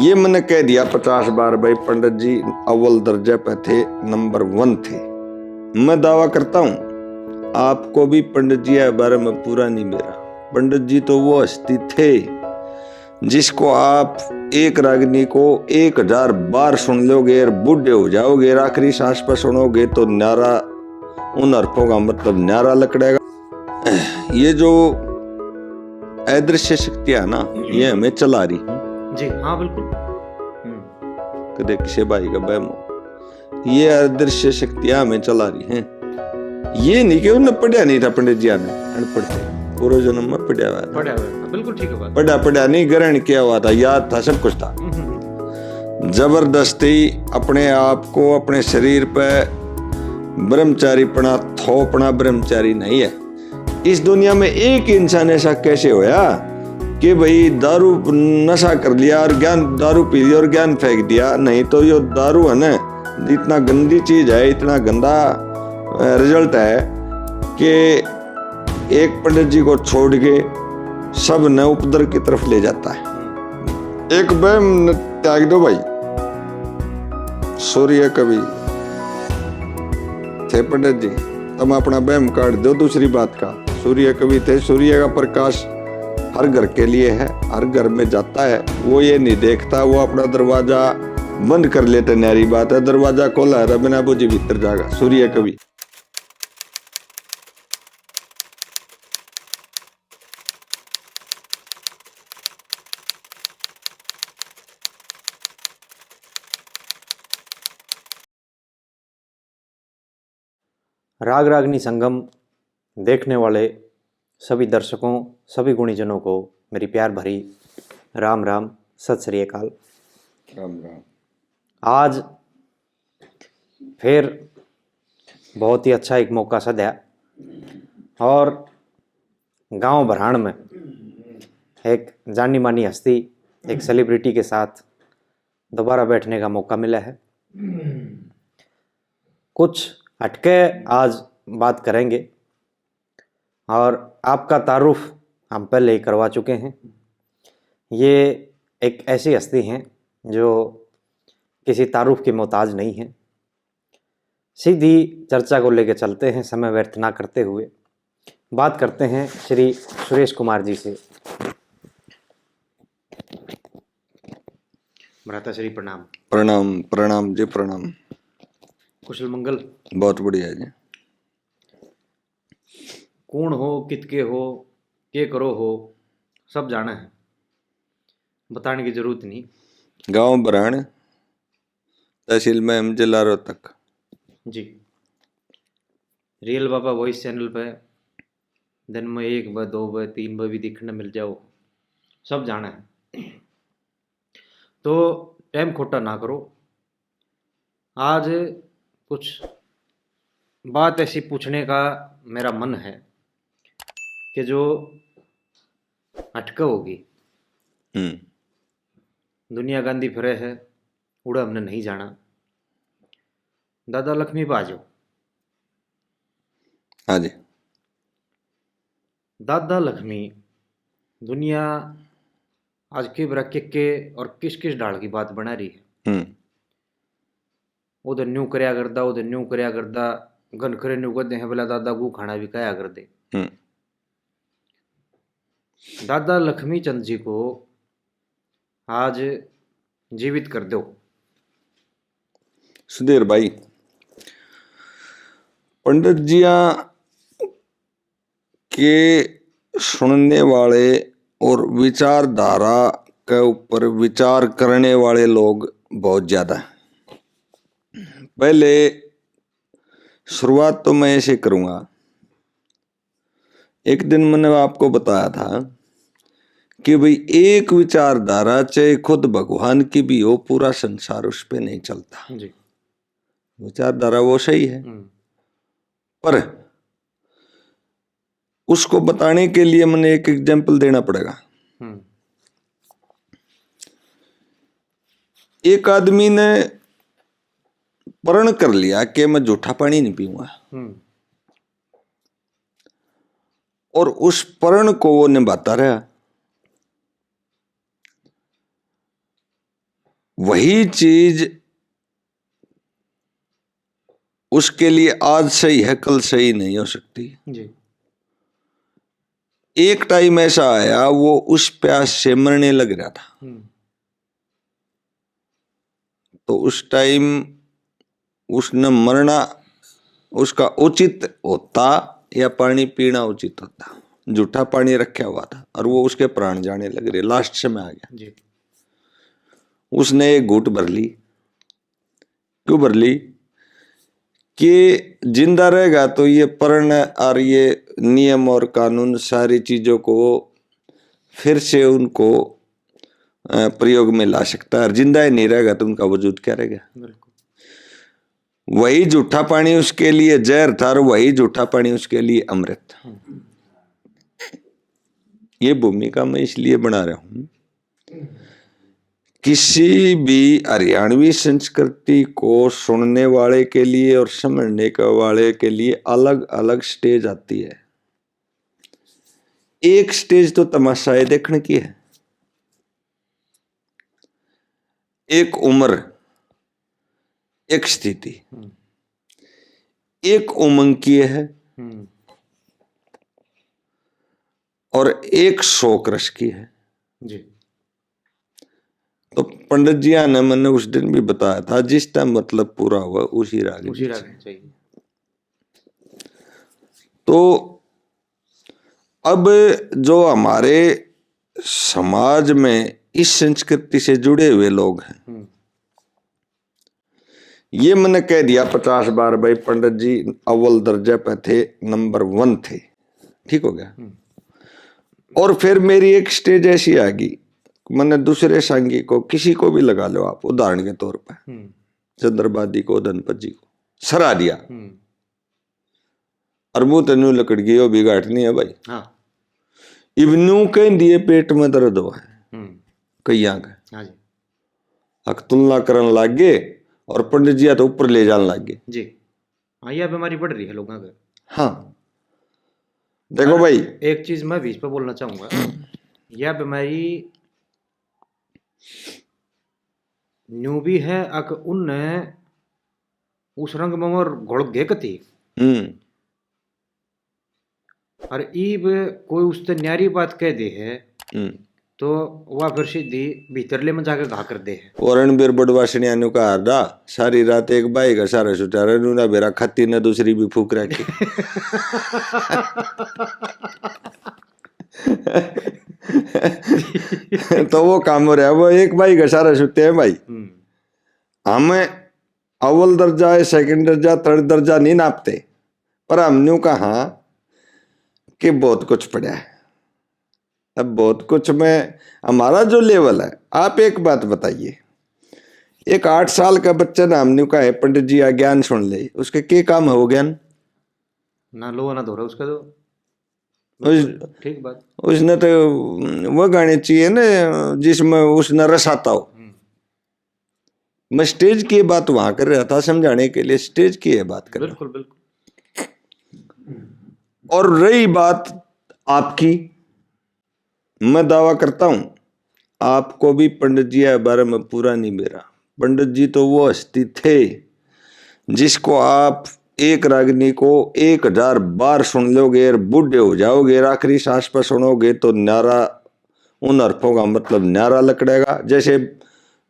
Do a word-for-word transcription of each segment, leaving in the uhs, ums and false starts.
ये मैंने कह दिया पचास बार, भाई, पंडित जी अव्वल दर्जे पे थे, नंबर वन थे। मैं दावा करता हूँ, आपको भी पंडित जी के बारे में पूरा नहीं बेरा। पंडित जी तो वो हस्ती थे जिसको आप एक रागनी को एक हजार बार सुन लोगे और बूढ़े हो जाओगे और आखिरी सांस पर सुनोगे तो न्यारा, उन हरफों का मतलब न्यारा लकड़ेगा। ये जो अदृश्य शक्तियां है ना, ये हमें चला रही। जी हाँ, बिल्कुल। हम्म। कदे किसी भाई का बहम हो, ये अदृश्य शक्तियां हमें चला रही हैं। ये नहीं कि उन्हें पढ़या नहीं था पंडित जी ने, अनपढ़ थे, पूर्व जन्म में पढ़या हुआ था। पढ़या हुआ था, बिल्कुल ठीक है बात। पढ़ा पढ़ा नहीं, ग्रहण किया हुआ था, याद था, सब कुछ था। हम्म, हम्म। जबरदस्ती अपने आप को, अपने शरीर पे ब्रह्मचारीपना थोपना ब्रह्मचारी नहीं है। इस दुनिया में एक इंसान ऐसा कैसे होया कि भाई दारू नशा कर लिया और ज्ञान, दारू पी लिया और ज्ञान फेंक दिया? नहीं तो यो दारू है ना, इतना गंदी चीज है, इतना गंदा, अ, रिजल्ट है कि एक पंडित जी को छोड़ के सब ने उपद्रव की तरफ ले जाता है। एक बहम न त्याग दो भाई, सूर्य कवि थे पंडित जी, तुम अपना बहम काट दो दूसरी बात का। सूर्य कवि थे, सूर्य का प्रकाश हर घर के लिए है, हर घर में जाता है। वो ये नहीं देखता, वो अपना दरवाजा बंद कर लेते, न्यारी बात है, दरवाजा खोला है, बिना बुझे भीतर जागा सूर्य कवि। राग रागनी संगम देखने वाले सभी दर्शकों, सभी गुणीजनों को मेरी प्यार भरी राम राम, सत श्री अकाल। राम राम। आज फिर बहुत ही अच्छा एक मौका सध्या और गांव बरहाण में एक जानी मानी हस्ती, एक सेलिब्रिटी के साथ दोबारा बैठने का मौका मिला है। कुछ हटके आज बात करेंगे और आपका तारुफ हम पहले ही करवा चुके हैं। ये एक ऐसी हस्ती हैं जो किसी तारुफ की मोहताज नहीं है। सीधी चर्चा को लेके चलते हैं, समय व्यर्थ ना करते हुए बात करते हैं श्री सुरेश कुमार जी से। भ्राता श्री प्रणाम। प्रणाम, प्रणाम जी, प्रणाम। कुशल मंगल? बहुत बढ़िया जी। कौन हो, कित के हो, के करो हो, सब जाना है, बताने की जरूरत नहीं। गांव बरहाण, तहसील महम, जिला रोहतक। जी। रियल बाबा वॉइस चैनल पे दिन में एक बार, दो बार, तीन बार भी देखने मिल जाओ, सब जाना है। तो टाइम खोटा ना करो। आज कुछ बात ऐसी पूछने का मेरा मन है कि जो हटके होगी। हम्म। दुनिया गांधी फिरे है, उड़े हमने नहीं जाना। दादा लक्ष्मी पे आ जाओ। हाँ जी। दादा लक्ष्मी, दुनिया आज के बेरा के, के और किस किस ढाल की बात बना रही है। हम्म। उधर न्यू करया करदा, उधर न्यू करया करदा, घनखरे न्यू कहते हैं, बोला दादा गू खाना भी कहा कर दे। हम्म। दादा लक्ष्मी चंद जी को आज जीवित कर दो। सुधीर भाई, पंडित जिया के सुनने वाले और विचारधारा के ऊपर विचार करने वाले लोग बहुत ज्यादा हैं। पहले शुरुआत तो मैं ऐसे करूंगा, एक दिन मैंने आपको बताया था कि भाई, एक विचारधारा चाहे खुद भगवान की भी हो, पूरा संसार उस पे नहीं चलता। जी। विचारधारा वो सही है, हम्म। पर उसको बताने के लिए मैंने एक एग्जाम्पल देना पड़ेगा। हम्म। एक आदमी ने प्रण कर लिया कि मैं जूठा पानी नहीं पीऊंगा, हम्म। और उस प्रण को वो निभाता रहा। वही चीज उसके लिए आज सही है, कल सही नहीं हो सकती। जी। एक टाइम ऐसा आया, वो उस प्यास से मरने लग रहा था। हम्म। तो उस टाइम उसने मरना, उसका उचित होता या पानी पीना उचित होता? झूठा पानी रखा हुआ था और वो उसके प्राण जाने लग रहे, लास्ट समय आ गया। जी। उसने एक घूंट भर ली। क्यों भर ली? कि जिंदा रहेगा तो ये प्रण और ये नियम और कानून, सारी चीजों को फिर से उनको, अ, प्रयोग में ला सकता है, और जिंदा ही नहीं रहेगा तो उनका वजूद क्या रहेगा? बिल्कुल। वही झूठा पानी उसके लिए जहर था और वही झूठा पानी उसके लिए अमृत था। हम्म। ये भूमिका मैं इसलिए बना रहा हूं, किसी भी हरियाणवी संस्कृति को सुनने वाले के लिए और समझने के वाले के लिए अलग-अलग स्टेज आती है। एक स्टेज तो तमाशाए देखने की है, एक उम्र, एक स्थिति, हम्म। एक उमंग की है, हम्म। और एक शोक रस की है। जी। तो पंडित जी ने मैंने उस दिन भी बताया था, जिस टाइम मतलब पूरा हुआ, उसी राग उसी में राग चाहिए। में चाहिए। तो अब जो हमारे समाज में इस संस्कृति से जुड़े हुए लोग हैं, हम्म। ये मैंने कह दिया पचास बार, भाई पंडित जी अव्वल दर्जे पे थे, नंबर वन थे, ठीक हो गया। हम्म। और फिर मेरी एक स्टेज ऐसी आ गई, मैंने दूसरे सांगी को, किसी को भी लगा लो आप, उदाहरण के तौर पर हम्म। चंद्रबादी को, धनपत जी को सराह दिया। हम्म। और मुंह तो न्यू लकड़ गई, यो भी घाट नहीं है भाई। हाँ। इब न्यू कह दिए पेट में दर्द हो है। हम्म। कईयां का। हाँ जी। अक तुलना करन लाग गए और पंडित जी तो ऊपर ले जान लाग गए। जी। हाँ, यह बीमारी बढ़ रही है लोगों के। हाँ। देखो और भाई। एक चीज मैं भी इस पे बोलना चाहूंगा। यह बीमारी न्यू भी है, अक उनने उस रंग में और घुल गए कती। हम्म। और ईब कोई उसते न्यारी बात कह दे है, हम्म। तो वह फिर सीधी भीतरले में जाके घा कर दे है। और रणबीर बड़वासनिया नु कहा दा, सारी रात एक भाई का सारा सुटा रहे, नूना बेरा खत्ती ने दूसरी भी फूक रखी। तो वो काम हो रहा है, वो एक भाई का सारा सुते हैं भाई। हम्म। हम अव्वल दर्जा है, सेकंड दर्जा, थर्ड दर्जा नहीं नापते, पर हम न्यू कहा कि बहुत कुछ पड़ा है। अब बहुत कुछ में हमारा जो लेवल है, आप एक बात बताइए, एक आठ साल का बच्चा ने हम न्यू कहा है, "पंडित जी, आ ज्ञान सुन ले," उसके के काम है वो ज्ञान? ना लो ना धो रहा उसका तो। उस-, ठीक बात। उसने तो वो गाने चाहिए ना जिसमें उसने रस आता हो। हम्म। मैं स्टेज की बात वहां कर रहा था समझाने के लिए, स्टेज की ये बात कर रहा। बिल्कुल, बिल्कुल। और रही बात आपकी, मैं दावा करता हूं, आपको भी पंडित जी के बारे में पूरा नहीं बेरा। पंडित जी तो वो हस्ती थे जिसको आप एक रागनी को एक हजार बार सुन लोगे और बूढ़े हो जाओगे और आखिरी सांस पर सुनोगे तो न्यारा, उन हरफों का मतलब न्यारा लकड़ेगा। जैसे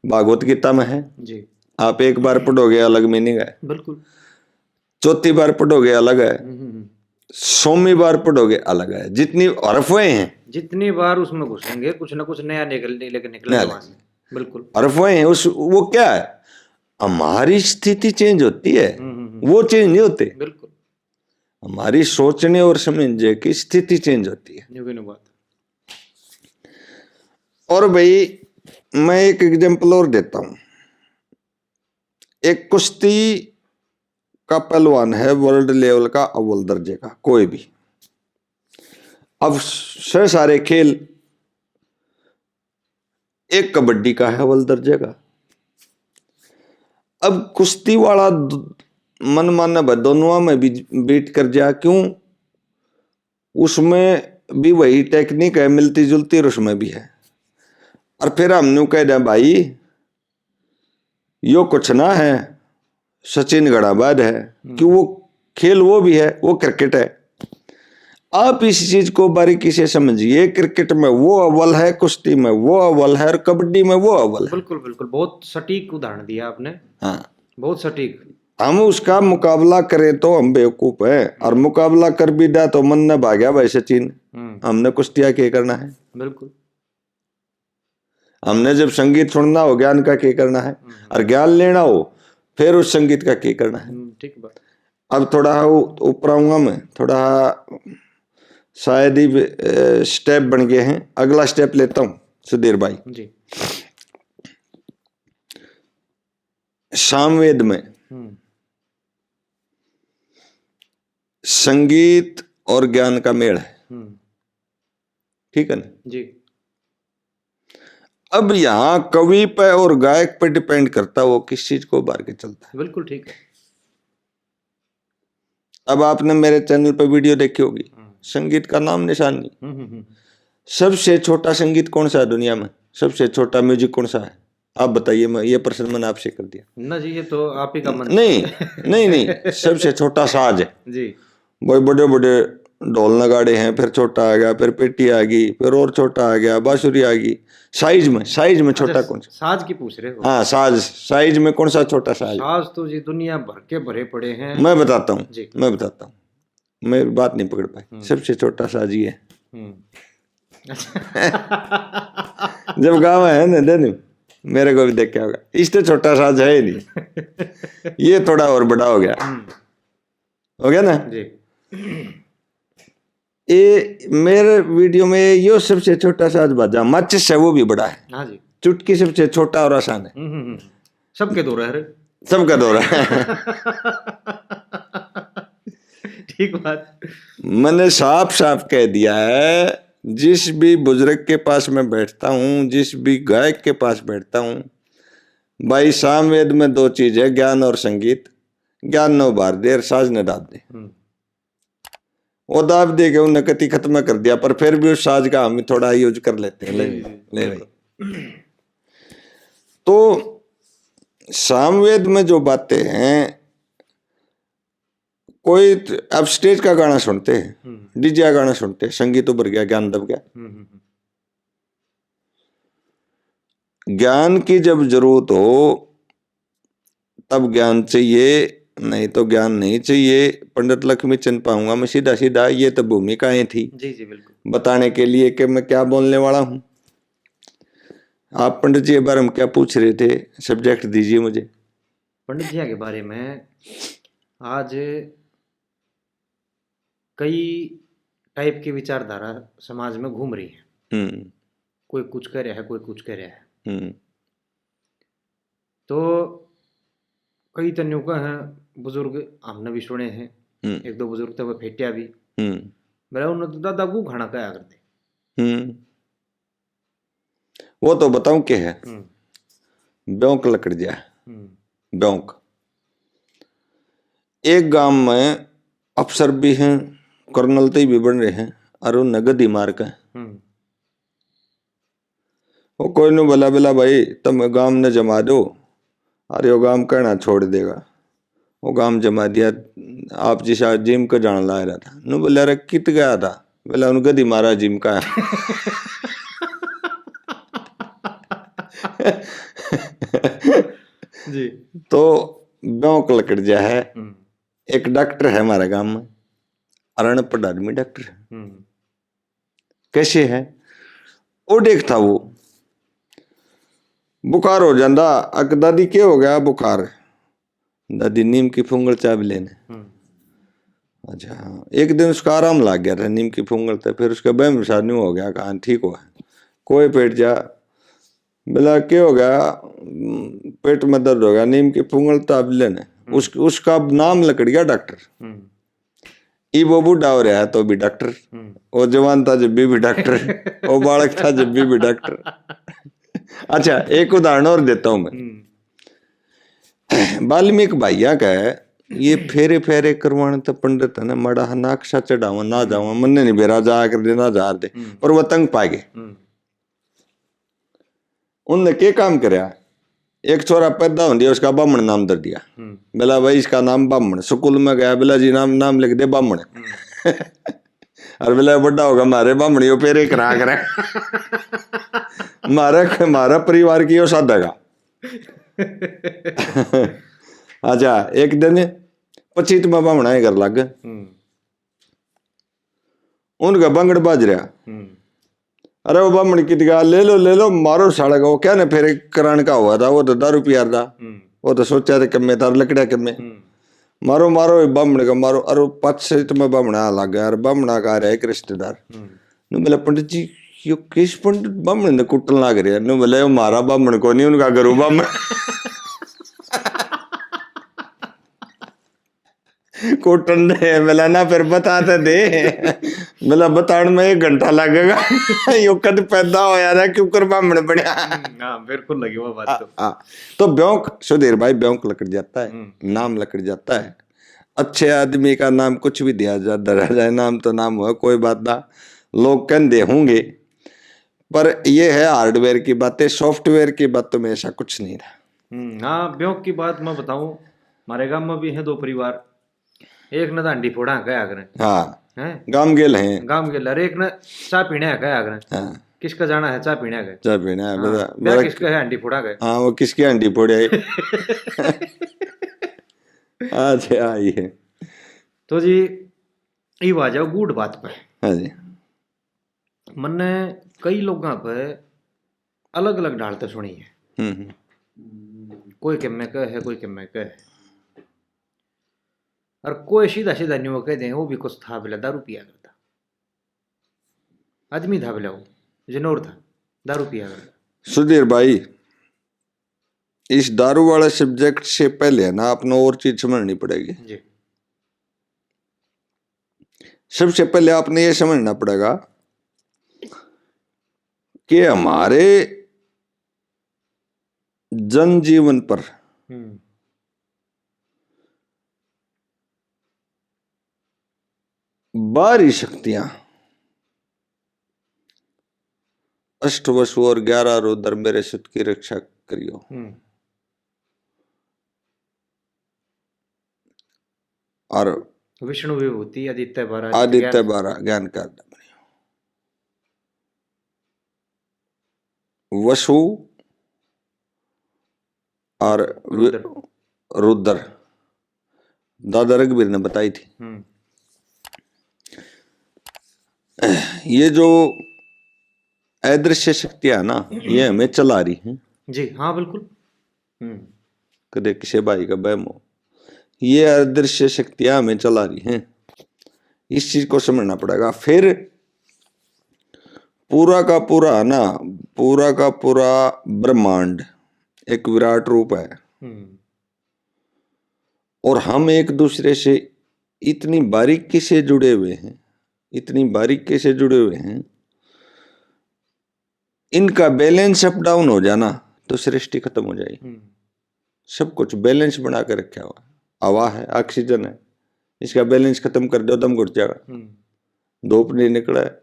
भागवत गीता में है, जी। आप एक बार पढ़ोगे अलग मीनिंग है, बिल्कुल। चौथी बार पढ़ोगे अलग है, हम्म, हम्म, हम्म। सौवीं बार पढ़ोगे अलग है। जितनी हरफ हुए हैं, जितनी बार उसमें घुसेंगे, कुछ ना कुछ नया निकल, लेके निकलेगा नया वहां से। बिल्कुल। हरफ हुए हैं, उस, वो क्या है? हमारी स्थिति चेंज होती है, हम्म, हम्म, हम्म। वो चेंज नहीं होते। बिल्कुल। हमारी सोचने और समझने की स्थिति चेंज होती है। न्यू की न्यू बात। और भाई, मैं एक एग्जांपल और देता हूं। एक कुश्ती का पहलवान है, वर्ल्ड लेवल का अव्वल दर्जे का, कोई भी। अब से सारे खेल, एक कबड्डी का है अव्वल दर्जे का। अब कुश्ती वाला द-, मन माने भाई दोनों में भी बीट कर जा, क्यों? उसमें भी वही टेक्निक है, मिलती जुलती, और उसमें भी है। और फिर हम न्यू कह दें, भाई, यो कुछ ना है, सचिन घड़ा बाद है। हम्म। कि वो खेल वो भी है, वो क्रिकेट है। आप इस चीज को बारीकी से समझिए, क्रिकेट में वो अव्वल है, कुश्ती में वो अव्वल है और कबड्डी में वो अव्वल है। बिल्कुल, बिल्कुल, बहुत सटीक उदाहरण दिया आपने। हाँ। बहुत सटीक। हम उसका मुकाबला करें तो हम बेवकूफ हैं, और मुकाबला कर भी दिया तो मन न भाग्या भाई सचिन, हम्म। हमने कुश्तियां के करना है। बिल्कुल। हमने जब संगीत सुनना हो, ज्ञान का के करना है? हम्म। और ज्ञान लेना हो, फिर उस संगीत का के करना है? हम्म, ठीक बात। अब थोड़ा उ-, ऊपर आऊंगा मैं, थोड़ा शायद ही, अ, स्टेप बन गए हैं। अगला स्टेप लेता हूँ सुधीर भाई। जी। सामवेद में हम्म। संगीत और ज्ञान का मेल है। हम्म। ठीक है ना? जी। अब यहाँ कवि पे और गायक पे डिपेंड करता है वो किस चीज को उभार के चलता है। बिल्कुल ठीक है। अब आपने मेरे चैनल पे वीडियो देखी होगी, हम्म। संगीत का नाम निशान नहीं। हम्म, हम्म, हम्म। सबसे छोटा संगीत कौन सा है दुनिया में? सबसे छोटा म्यूजिक कौन सा है? आप बताइए, मैं, ये प्रश्न मैंने आपसे कर दिया। ना जी, ये तो आप ही का मन। नहीं, नहीं, नहीं, सबसे छोटा साज है। जी। भाई, बड़े बड़े ढोल नगाड़े हैं, फिर छोटा आ गया, फिर पेटी आ गई, फिर और छोटा आ गया, बांसुरी आ गई। साइज में, साइज में छोटा अच्छा, कौन सा? साज की पूछ रहे हो? हाँ, साज, साइज में कौन सा छोटा साज? साज तो जी दुनिया भर के भरे पड़े हैं। मैं बताता हूँ, जी। मैं बताता हूँ, मैं बात नहीं पकड़ पाई। हम्म। सबसे छोटा साज ये है। हम्म। अच्छा। जब गाँव है ना, दे दूँ, मेरे को भी देख के होगा, इससे छोटा साज है ही नहीं। ये थोड़ा और बड़ा हो गया। हम्म। हो गया ना? जी। ये मेरे वीडियो में यो सबसे छोटा साज बाजा, माचिस है, वो भी बड़ा है। हाँ जी। चुटकी सबसे छोटा और आसान है। हम्म, हम्म, हम्म। सबके दो रह रहे। सबका दो रहा है। ठीक बात। मैंने साफ साफ कह दिया है, जिस भी बुजुर्ग के पास मैं बैठता हूँ, जिस भी गायक के पास बैठता हूँ, भाई, सामवेद में दो चीज है, ज्ञान और संगीत। ज्ञान न उभार दे और साज न डाल दे। हम्म। वो दाब दे के उन्हें कति खत्म कर दिया, पर फिर भी उस साज का हम थोड़ा यूज कर लेते हैं। ले, जी, जी, ले भाई। बिल्कुल। तो सामवेद में जो बातें हैं, कोई त-, अब स्टेज का गाना सुनते हैं, हम्म। डीजे का गाना सुनते हैं, संगीत उभर गया, ज्ञान दब गया। हम्म, हम्म, हम्म। ज्ञान की जब जरूरत हो, तब ज्ञान चाहिए, नहीं तो ज्ञान नहीं चाहिए। पंडित लक्ष्मी चंद पाऊंगा मैं सीधा सीधा, ये तो भूमिकाएं थी जी, जी, बिल्कुल। बताने के लिए कि मैं क्या बोलने वाला हूँ। आप पंडित जी, एक बार हम क्या पूछ रहे थे, सब्जेक्ट दीजिए मुझे। पंडित जी के बारे में आज कई टाइप की विचारधारा समाज में घूम रही है। हम्म। कोई कुछ कह रहा है, कोई कुछ कह रहा है। हम्म। तो कई तन्यों का हैं, बुजुर्ग हमने भी सुने हैं। हम्म। एक दो बुजुर्ग तो वो फेटिया भी। हम्म। मेरा उन्होंने तो दादा गू खाना कहा करते। हम्म। वो तो बताऊं के है? हम्म। ब्योंक लकड़ जा। हम्म। ब्योंक। एक गांव में अफसर भी हैं, कर्नल ते भी बन रहे हैं, और वो नगद ही मार के। हम्म। वो कोई नु बोला, बोला, "भाई, तुम गांव ने जमा दो, और यो गांव कहना छोड़ देगा।" वो गांव जमा दिया। आप जिसा जिम के जान ला रहा था, नु बोला, "अरे, कित गया था?" बोला, "उन गधी मारा जिम का।" जी। तो ब्योंक लकड़ जा है। हम्म। एक डॉक्टर है हमारे गांव में, अरणपद आदमी डॉक्टर है। हम्म। कैसे है? ओ देख था वो, बुखार हो जांदा। अक दादी, के हो गया बुखार? दादी, नीम की फुंगल चाब लेने। हम्म। अच्छा, हाँ। एक दिन उसका आराम लग गया था नीम की फुंगल, तो फिर उसका बहम सा न्यू हो गया, कहा, "ठीक हो।" कोई पेट जा, बोला, "के हो गया?" "पेट में दर्द हो गया, नीम की फुंगल चाब लेने।" हम्म। उस, उसका नाम लकड़ गया डॉक्टर। हम्म। ई वो बूढ़ा हो रहा है तो भी डॉक्टर, हम्म। वो जवान था जब भी, भी डॉक्टर, वो बालक था जब भी, भी डॉक्टर। अच्छा, एक उदाहरण और देता हूं मैं। हम्म। वाल्मीकि भाइया का ये फेरे फेरे करवाने तो पंडित है ना, माड़ा हा नाक सा चढ़ावा ना जावा, मन्ने नहीं बेरा जा कर देना जार दे, हम्म। पर वो तंग पा गए। हम्म। उनने के काम करया? एक छोरा पैदा होंदे, उसका बामण नाम धर दिया। हम्म। बोला, "भाई, इसका नाम बामण।" स्कूल में गया, बोला, "जी, नाम, नाम लिख दे बामण।" हम्म। और बोला, "बड़ा होगा, म्हारे बामणियों पेरे करा करे।" म्हारा, म्हारा परिवार की यो साधेगा। अच्छा, एक दिन पछीत में बामणा के घर लग। हम्म। उनका बांगड़ बाज रहा। हम्म। "अरे वो बामण कित गया, ले लो, ले लो, मारो साले का, वो क्या ने फेरे करान का हुआ था, वो तो दारू पियार था, हम्म। वो तो सोचा थे कम्मे तार लकड़ा कम्मे। हम्म। मारो, मारो, ये बामण का मारो।" अरे पाछे तो मैं बामणा आ लग गया, अरे बामणा का आ रहा एक रिश्तेदार। हम्म। नु बोला, "पंडित जी, यो किस पंडित बामण ने कुटन लाग रहा है?" नु बोला, "यो म्हारा बामण को नहीं, उनका घरू बामण।" कोटन दे, मिला ना, फिर बता तो दे। मिला बताण में एक घंटा लगेगा। यो कद पैदा होया ना, क्यों कर बामण बनया? हम्म, हाँ, बिल्कुल लगी वो बात तो। हाँ, हाँ। तो ब्योंक, सुधीर भाई, ब्योंक लकड़ जाता है, हम्म। नाम लकड़ जाता है। अच्छे आदमी का नाम कुछ भी दिया जा, धरा जाए, नाम तो नाम हुआ, कोई बात ना। लोग कहते होंगे, पर ये है hardware की बातें, software की बातों में ऐसा कुछ नहीं रहा। हम्म, हाँ, ब्योंक की बात मैं बताऊं, हमारे गांव में भी हैं दो परिवार, एक ने तो हांडी फोड़ा कहा करें। हाँ। हैं? गांव गेल हैं। गांव गेल, अरे एक ने चाय पीने कहा करें। हाँ। किसका जाना है चाय पीने के? चाय पीने, हाँ, बता, ब्याह बता किसका है, हांडी फोड़ा के? हाँ, वो किसकी हांडी फोड़े है? अच्छा, आई है। तो जी, ये आ जाओ गूढ़ बात पे। हाँ जी। मन्ने कई लोगां पे अलग-अलग ढाल ते सुनी है। हम्म, हम्म। कोई के मैं कह है, कोई के मैं कह है। और कोई सीधा-सीधा न्यू कह दे, वो भी कुछ था, बोला, दारू पिया करता। आदमी था, बोला, वो जनौर था, दारू पिया करता। सुधीर भाई, इस दारू वाले subject से पहले ना, आपने और चीज समझनी पड़ेगी। जी। सबसे पहले आपने ये समझना पड़ेगा कि हमारे जनजीवन पर हम्म। बाहरी शक्तियां, अष्ट वसु और ग्यारह रुद्र, मेरे सुत की रक्षा करियो। हम्म। और विष्णु विभूति, आदित्य बारह, आदित्य ज्ञान। बारह, ज्ञान का आधार बनियो। वसु और वि-, रुद्र। रुद्र, दादा रघुवीर ने बताई थी। हम्म। ये जो अदृश्य शक्तियां है ना, ये हमें चला रही हैं। जी, हाँ, बिल्कुल। हम्म। कदे किसी भाई का बहम हो, ये अदृश्य शक्तियां हमें चला रही हैं, इस चीज को समझना पड़ेगा। फिर पूरा का पूरा है ना, पूरा का पूरा ब्रह्मांड एक विराट रूप है। हम्म। और हम एक दूसरे से इतनी बारीकी से जुड़े हुए हैं, इतनी बारीकी से जुड़े हुए हैं, इनका balance up down हो जाना तो सृष्टि खत्म हो जाएगी। हम्म। सब कुछ balance बना के रखा हुआ है। हवा है, oxygen है, इसका balance खत्म कर दो, दम घुट जाएगा। हम्म। धूप नहीं निकला है,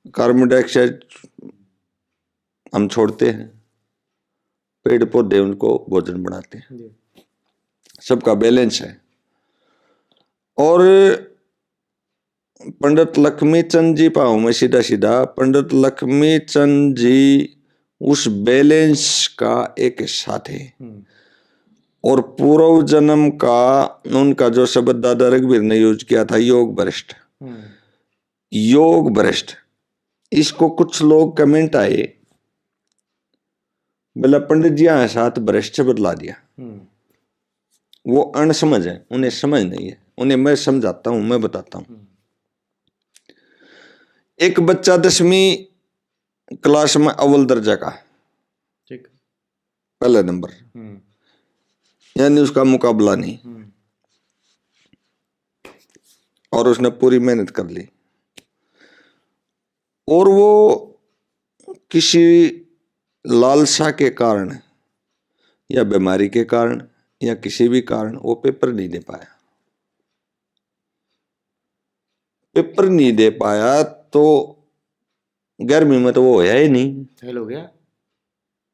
carbon dioxide हम छोड़ते हैं, पेड़ पौधे उनको भोजन बनाते हैं। जी। सबका balance है। और पंडित लक्ष्मी चंद जी पाऊं मैं सीधा सीधा, पंडित लक्ष्मी चंद जी उस balance का एक हिस्सा थे। हम्म। और पूर्व जन्म का उनका जो शब्द दादा रघुवीर ने use किया था, योग भ्रष्ट। हम्म। योग भ्रष्ट, इसको कुछ लोग comment आए, बोला, "पंडित जी, हाँ, साथ भ्रष्ट से बदला दिया।" हम्म। वो अनसमझ है, उन्हें समझ नहीं है, उन्हें मैं समझाता हूँ, मैं बताता हूँ। हम्म। एक बच्चा दसवीं class में अव्वल दर्जा का, ठीक। पहले नंबर, हम्म। यानी उसका मुकाबला नहीं, हम्म। और उसने पूरी मेहनत कर ली, और वो किसी लालसा के कारण या बीमारी के कारण या किसी भी कारण वो पेपर नहीं दे पाया। पेपर नहीं दे पाया तो ग्यारहवीं में तो वो होया ही नहीं। फेल हो गया।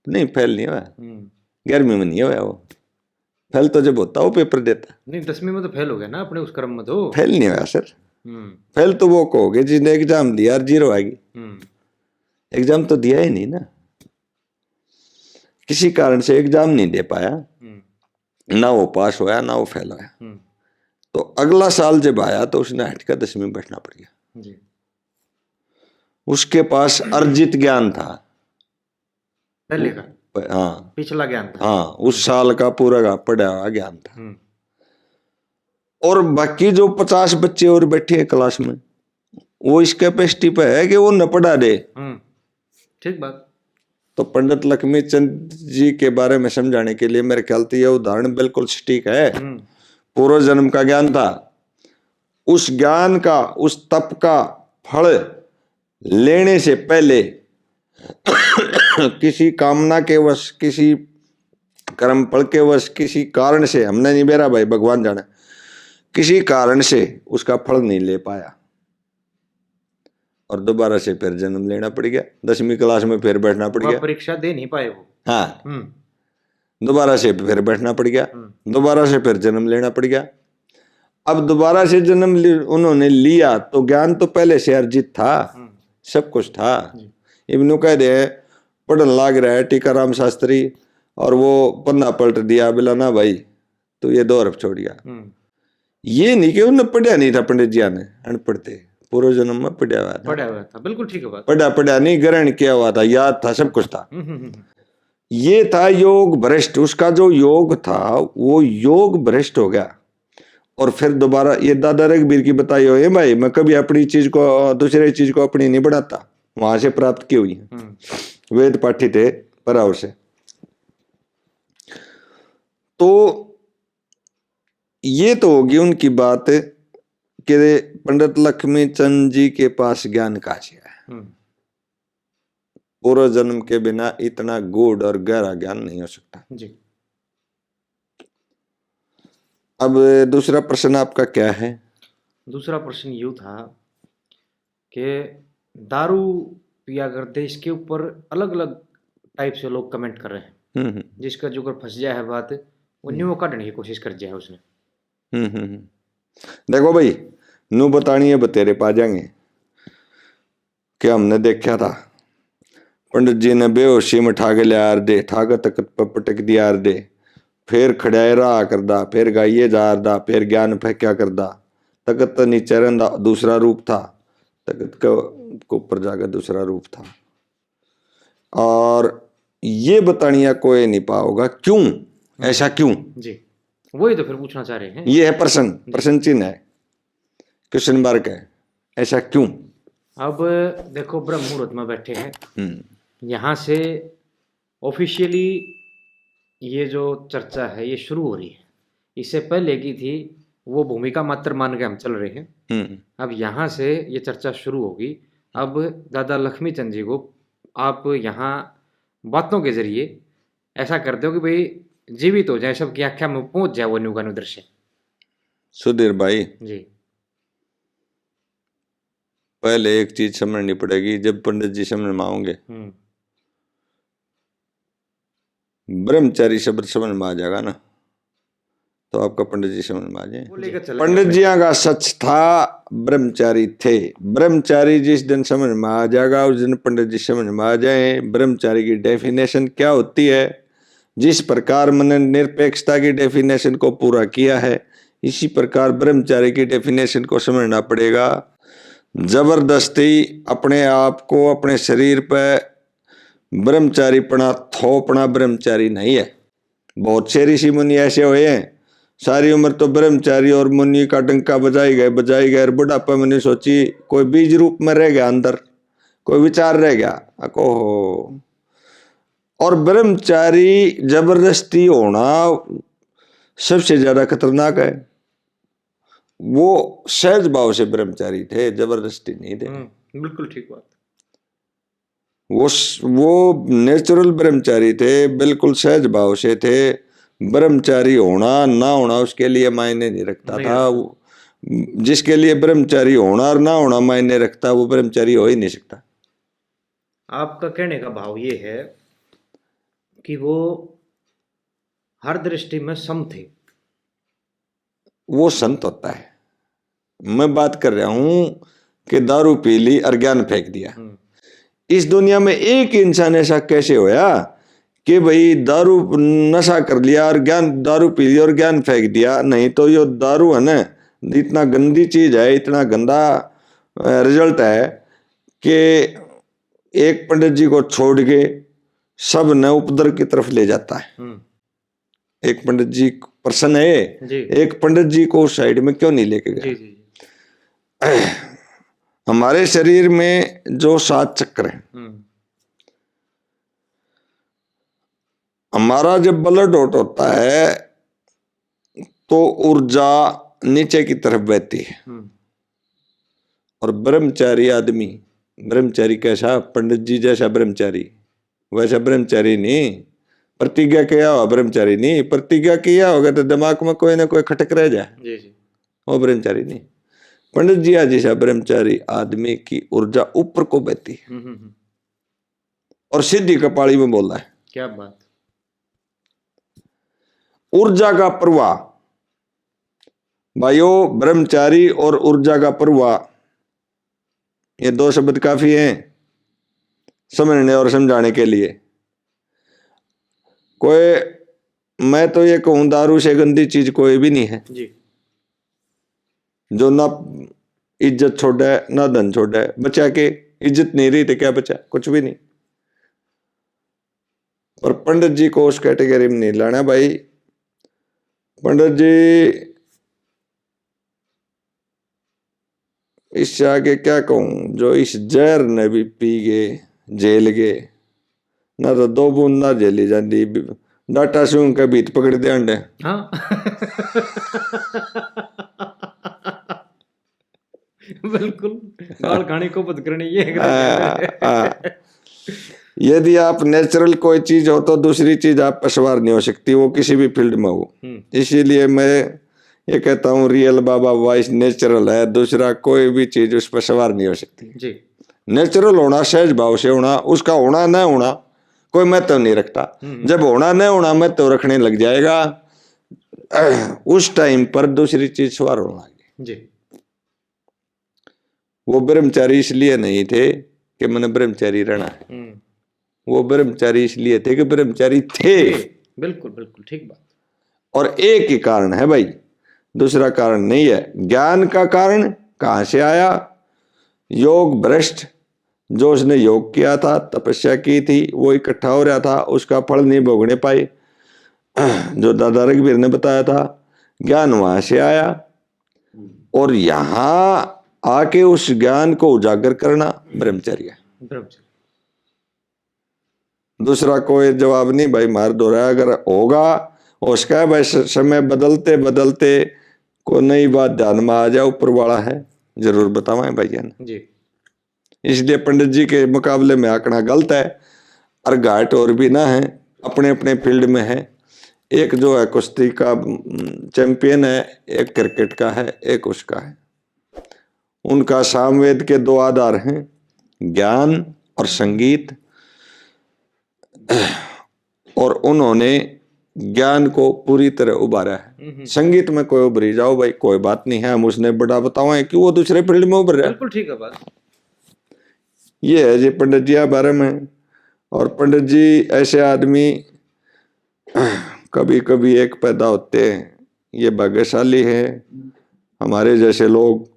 नहीं, फेल नहीं हुआ। हम्म। ग्यारहवीं में नहीं हुआ वो। फेल तो जब होता, वो पेपर देता। नहीं, दसवीं में तो फेल हो गया ना अपने उस क्रम में तो। फेल नहीं हुआ सर। हम्म। फेल तो वो कहोगे जिसने एग्जाम दिया और जीरो आ गई। हम्म। एग्जाम तो दिया ही नहीं ना, किसी कारण से एग्जाम नहीं दे पाया, हम्म। ना वो पास होया ना वो फेल होया। हम्म। तो अगला साल जब आया तो उसने हट कर दसवीं बैठना पड़ गया। जी। उसके पास अर्जित ज्ञान था। पहले का? प-, हाँ। पिछला ज्ञान था। हाँ, उस साल का पूरा का पढ़ा हुआ ज्ञान था। हम्म। और बाकी जो पचास बच्चे और बैठे हैं क्लास में, वो इस कैपेसिटी पे है कि वो न पढ़ा दे। हम्म, ठीक बात। तो पंडित लक्ष्मी चंद जी के बारे में समझाने के लिए मेरे ख्याल से ये उदाहरण बिल्कुल सटीक है। हम्म। पूर्व जन्म का ज्ञान था, उस ज्ञान का, उस तप का फल लेने से पहले किसी कामना के वश, किसी कर्म फल के वश, किसी कारण से, हमने नहीं बेरा भाई, भगवान जाने, किसी कारण से उसका फल नहीं ले पाया और दोबारा से फिर जन्म लेना पड़ गया, दसवीं क्लास में फिर बैठना पड़ गया। परीक्षा दे नहीं पाए वो। हाँ। हम्म। दोबारा से फिर बैठना पड़ गया, हम्म। दोबारा से फिर जन्म लेना पड़ गया। अब दोबारा से जन्म उन्होंने लिया तो ज्ञान तो पहले से अर्जित था, हम्म। सब कुछ था। इब न्यू कह दे, पढ़न लाग रहा है टीकाराम शास्त्री और वो पन्ना पलट दिया, बोला, "ना भाई, तू ये दो हरफ छोड़ गया।" हम्म। ये नहीं कि उन्हें पढ़या नहीं था पंडित जी ने, अनपढ़ थे, पूर्व जन्म में पढ़या हुआ था। पढ़या हुआ था, बिल्कुल ठीक है बात। पढ़ा, पढ़ा नहीं, ग्रहण किया हुआ था, याद था, सब कुछ था। हम्म, हम्म, हम्म। ये था योग भ्रष्ट, उसका जो योग था वो योग भ्रष्ट हो गया। और फिर दोबारा ये दादा रघबीर की बताई हुई है भाई, मैं कभी अपनी चीज को, दूसरे चीज को अपनी नहीं बनाता, वहां से प्राप्त की हुई है। हम्म। वेद पाठी थे परावर से। तो ये तो होगी उनकी बात कि पंडित लक्ष्मी चंद जी के पास ज्ञान कहाँ से आया। हम्म। पूर्व जन्म के बिना इतना गूढ़ और गहरा ज्ञान नहीं हो सकता। जी। अब दूसरा प्रश्न आपका क्या है? दूसरा प्रश्न यूं था कि दारू पिया करते, इसके ऊपर अलग-अलग टाइप से लोग कमेंट कर रहे हैं। हम्म, हम्म। जिसका जो कर फंस जाए है बात, वो हम्म। न्यू काटने की कोशिश कर जाए उसने। हम्म, हम्म, हम्म। देखो भाई, नू बतानी है, बतेरे पा जाएंगे। कि हमने देखा था, पंडित जी ने बेहोशी में ठा के ल्यार दे, ठा के तख्त पर पटक दियार दे, फिर खड़ाए रहा करदा, फिर गाइए जा रदा, फिर ज्ञान फेंक्या करदा। तख्त तो नीचे रहंदा, दूसरा रूप था, तख्त के, के ऊपर जाके दूसरा रूप था। और ये बतानिया कोई नहीं पाओगा, क्यों, ऐसा क्यों? जी, वही तो फिर पूछना चाह रहे हैं। ये है प्रश्न, जी। प्रश्न चिन्ह है, क्वेश्चन मार्क है, ऐसा क्यों? अब देखो, ब्रह्म मुहूर्त में बैठे हैं, हम्म। यहाँ से ऑफिशियली ये जो चर्चा है, ये शुरू हो रही है। इससे पहले की थी, वो भूमिका मात्र मान के हम चल रहे हैं। हम्म। अब यहाँ से ये चर्चा शुरू होगी। अब दादा लक्ष्मी चंद जी को आप यहाँ बातों के जरिए ऐसा कर दो कि भाई, जीवित हो जाए, सबकी आंख्या में पहुंच जाए वो न्यू का न्यू दृश्य। सुधीर भाई जी, पहले एक चीज समझनी पड़ेगी, जब पंडित जी समझ में आओगे, हम्म। ब्रह्मचारी शब्द समझ में आ जाएगा ना, तो आपका पंडित जी समझ में आ जाए। वो लेकर चले पंडित गए। जियां का सच था, ब्रह्मचारी थे। ब्रह्मचारी जिस दिन समझ में आ जाएगा, उस दिन पंडित जी समझ में आ जाए ब्रह्मचारी की डेफिनेशन क्या होती है। जिस प्रकार मैंने निरपेक्षता की डेफिनेशन को पूरा किया है, इसी प्रकार ब्रह्मचारी की डेफिनेशन को समझना पड़ेगा। जबरदस्ती अपने आप को अपने शरीर पर ब्रह्मचारीपना थोपना ब्रह्मचारी नहीं है। बहुत से ऋषि मुनि ऐसे हुए हैं, सारी उम्र तो ब्रह्मचारी और मुनि का डंका बजाई गए, बजाई गए, और बुढ़ापे में नहीं सोची, कोई बीज रूप में रह गया अंदर, कोई विचार रह गया। अको हो। और ब्रह्मचारी जबरदस्ती होना सबसे ज्यादा खतरनाक है। वो सहज भाव से ब्रह्मचारी थे, जबरदस्ती नहीं थे। हम्म, बिल्कुल ठीक बात। वो स-, वो नेचुरल ब्रह्मचारी थे, बिल्कुल सहज भाव से थे। ब्रह्मचारी होना ना होना उसके लिए मायने नहीं रखता नहीं था। रखता। वो, जिसके लिए ब्रह्मचारी होना और ना होना मायने रखता, वो ब्रह्मचारी हो ही नहीं सकता। आपका कहने का भाव ये है कि वो हर दृष्टि में सम थे। वो संत होता है। मैं बात कर रहा हूं कि दारू पी ली और ज्ञान फेंक दिया। हम्म। इस दुनिया में एक इंसान ऐसा कैसे होया कि भाई दारू, नशा कर लिया और ज्ञान, दारू पी लिया और ज्ञान फेंक दिया? नहीं तो यो दारू है ना, इतना गंदी चीज है, इतना गंदा, अ, रिजल्ट है कि एक पंडित जी को छोड़ के सब ने उपद्रव की तरफ ले जाता है। हम्म। एक पंडित जी प्रश्न है, जी। एक पंडित जी को उस साइड में क्यों नहीं लेके गया? जी, जी, जी। हमारे शरीर में जो सात चक्र हैं, हम्म। हमारा जब ब्लड आउट होता है तो ऊर्जा नीचे की तरफ बहती है। हम्म। और ब्रह्मचारी आदमी, ब्रह्मचारी कैसा? पंडित जी जैसा ब्रह्मचारी, वैसा ब्रह्मचारी नहीं। प्रतिज्ञा किया हुआ ब्रह्मचारी नहीं। प्रतिज्ञा किया होगा तो दिमाग में कोई ना कोई खटक रह जाए, जी, जी। वो ब्रह्मचारी नहीं। पंडित जी आज जैसा ब्रह्मचारी आदमी की ऊर्जा ऊपर को बहती है। हम्म, हम्म, हम्म। और सीधी कपाली में बोला है। क्या बात। ऊर्जा का प्रवाह, भाइयों, ब्रह्मचारी और ऊर्जा का प्रवाह, ये दो शब्द काफी हैं समझने और समझाने के लिए। कोई, मैं तो ये कहूं, दारू से गंदी चीज कोई भी नहीं है, जी। जो ना इज्जत छोड़े, ना धन छोड़े। बचा के, इज्जत नहीं रही तो क्या बचा? कुछ भी नहीं। पर पंडित जी को उस कैटेगरी में नहीं लाना भाई। पंडित जी, इससे आगे क्या कहूं, जो इस जहर ने भी पी गए, झेल गए, ना तो दो बूंद ना झेली जाती, डाटा सूंघ के भीत पकड़ दे अंडे। हाँ। बिल्कुल, गाल खानी को बंद करनी ये एक हाँ, हाँ। यदि आप नेचुरल कोई चीज हो तो दूसरी चीज आप पे सवार नहीं हो सकती, वो किसी भी फील्ड में हो। हम्म। इसीलिए मैं ये कहता हूँ, रियल बाबा वॉइस नेचुरल है, दूसरा कोई भी चीज उस पर सवार नहीं हो सकती। जी। नेचुरल होना, सहज भाव से होना, उसका होना न होना कोई महत्व नहीं रखता। हम्म। जब होना न होना महत्व रखने लग जाएगा, उस टाइम पर दूसरी चीज सवार होने लगे। जी। वो ब्रह्मचारी इसलिए नहीं थे कि मैंने ब्रह्मचारी रहना है। हम्म। वो ब्रह्मचारी इसलिए थे कि ब्रह्मचारी थे। थे, बिल्कुल, बिल्कुल, ठीक बात। और एक ही कारण है भाई, दूसरा कारण नहीं है। ज्ञान का कारण कहाँ से आया? योग भ्रष्ट, जो उसने योग किया था, तपस्या की थी, वो इकट्ठा हो रहा था, उसका फल नहीं भोगने पाए। जो दादा रघुवीर ने बताया था, ज्ञान वहां से आया। और यहाँ आके उस ज्ञान को उजागर करना ब्रह्मचर्य। ब्रह्मचर्य। दूसरा कोई जवाब नहीं भाई, मार दो रहा। अगर होगा, उसका भाई स-, समय बदलते बदलते कोई नई बात ध्यान में आ जाए, ऊपर वाला है, जरूर बतावाएं भाइयों ने। जी। इसलिए पंडित जी के मुकाबले में आकना गलत है। और घाट और भी ना है, अपने अपने फील्ड में है। एक जो है कुश्ती का, उम, चैंपियन है, एक क्रिकेट का है, एक उसका है। उनका सामवेद के दो आधार हैं, ज्ञान और संगीत। और उन्होंने ज्ञान को पूरी तरह उभारा है। हम्म। संगीत में कोई उभरी जाओ भाई, कोई बात नहीं है, हम उसने बड़ा बतावाएं कि वो दूसरे फील्ड में उभर रहा है। बिल्कुल ठीक है बात। ये है जी पंडित जी के बारे में। और पंडित जी ऐसे आदमी कभी कभी एक पैदा होते हैं, ये भाग्यशाली है हमारे जैसे लोग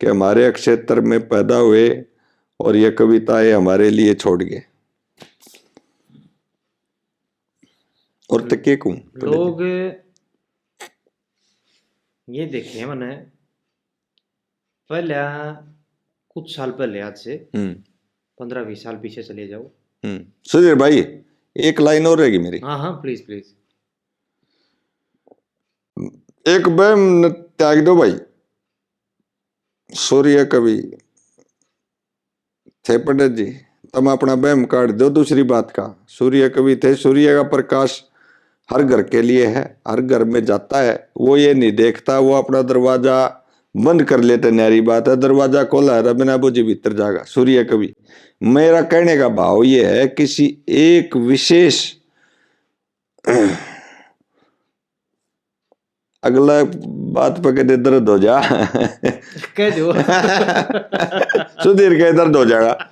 कि हमारे क्षेत्र में पैदा हुए और ये कविताएं हमारे लिए छोड़ गए। और तो के कहूं, पंडित जी? लोग ये देखे हैं मैंने, पहले, कुछ साल पहले, आज से हम्म। पन्द्रह बीस साल पीछे चले जाओ। हम्म। सुधीर भाई, एक लाइन और रहेगी मेरी। हाँ, हाँ, प्लीज, प्लीज। एक बहम न त्याग दो भाई। सूर्य कवि थे पंडित जी, तुम अपना बहम काट दो दूसरी बात का। सूर्य कवि थे, सूर्य का प्रकाश हर घर के लिए है, हर घर में जाता है। वो ये नहीं देखता, वो अपना दरवाजा बंद कर लेते, न्यारी बात है, दरवाजा खोला है, रब ना बुझी भीतर जागा। सूर्य कवि, मेरा कहने का भाव ये है, किसी एक विशेष अगला बात पे कदे दर्द हो जा। कह दो। सुधीर के दर्द हो जाएगा।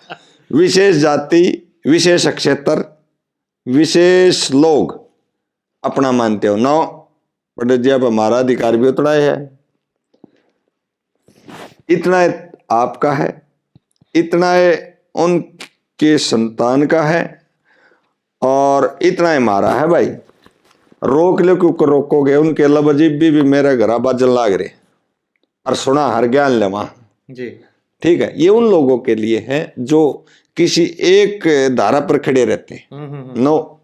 विशेष जाति, विशेष क्षेत्र, विशेष लोग अपना मानते हो। नौ, पंडित जी, अब हमारा अधिकार भी उतना ही है। इतना है आपका है, इतना है उनके संतान का है, और इतना है हमारा है भाई। रोक लो, क्यों कर रोकोगे? उनके लफ्ज इब भी, भी मेरे घर बाजन लाग रहे, और सुना हर ज्ञान लेवा। जी। ठीक है, ये उन लोगों के लिए है जो किसी एक धारा पर खड़े रहते हैं। हम्म, हम्म, हम्म। नौ,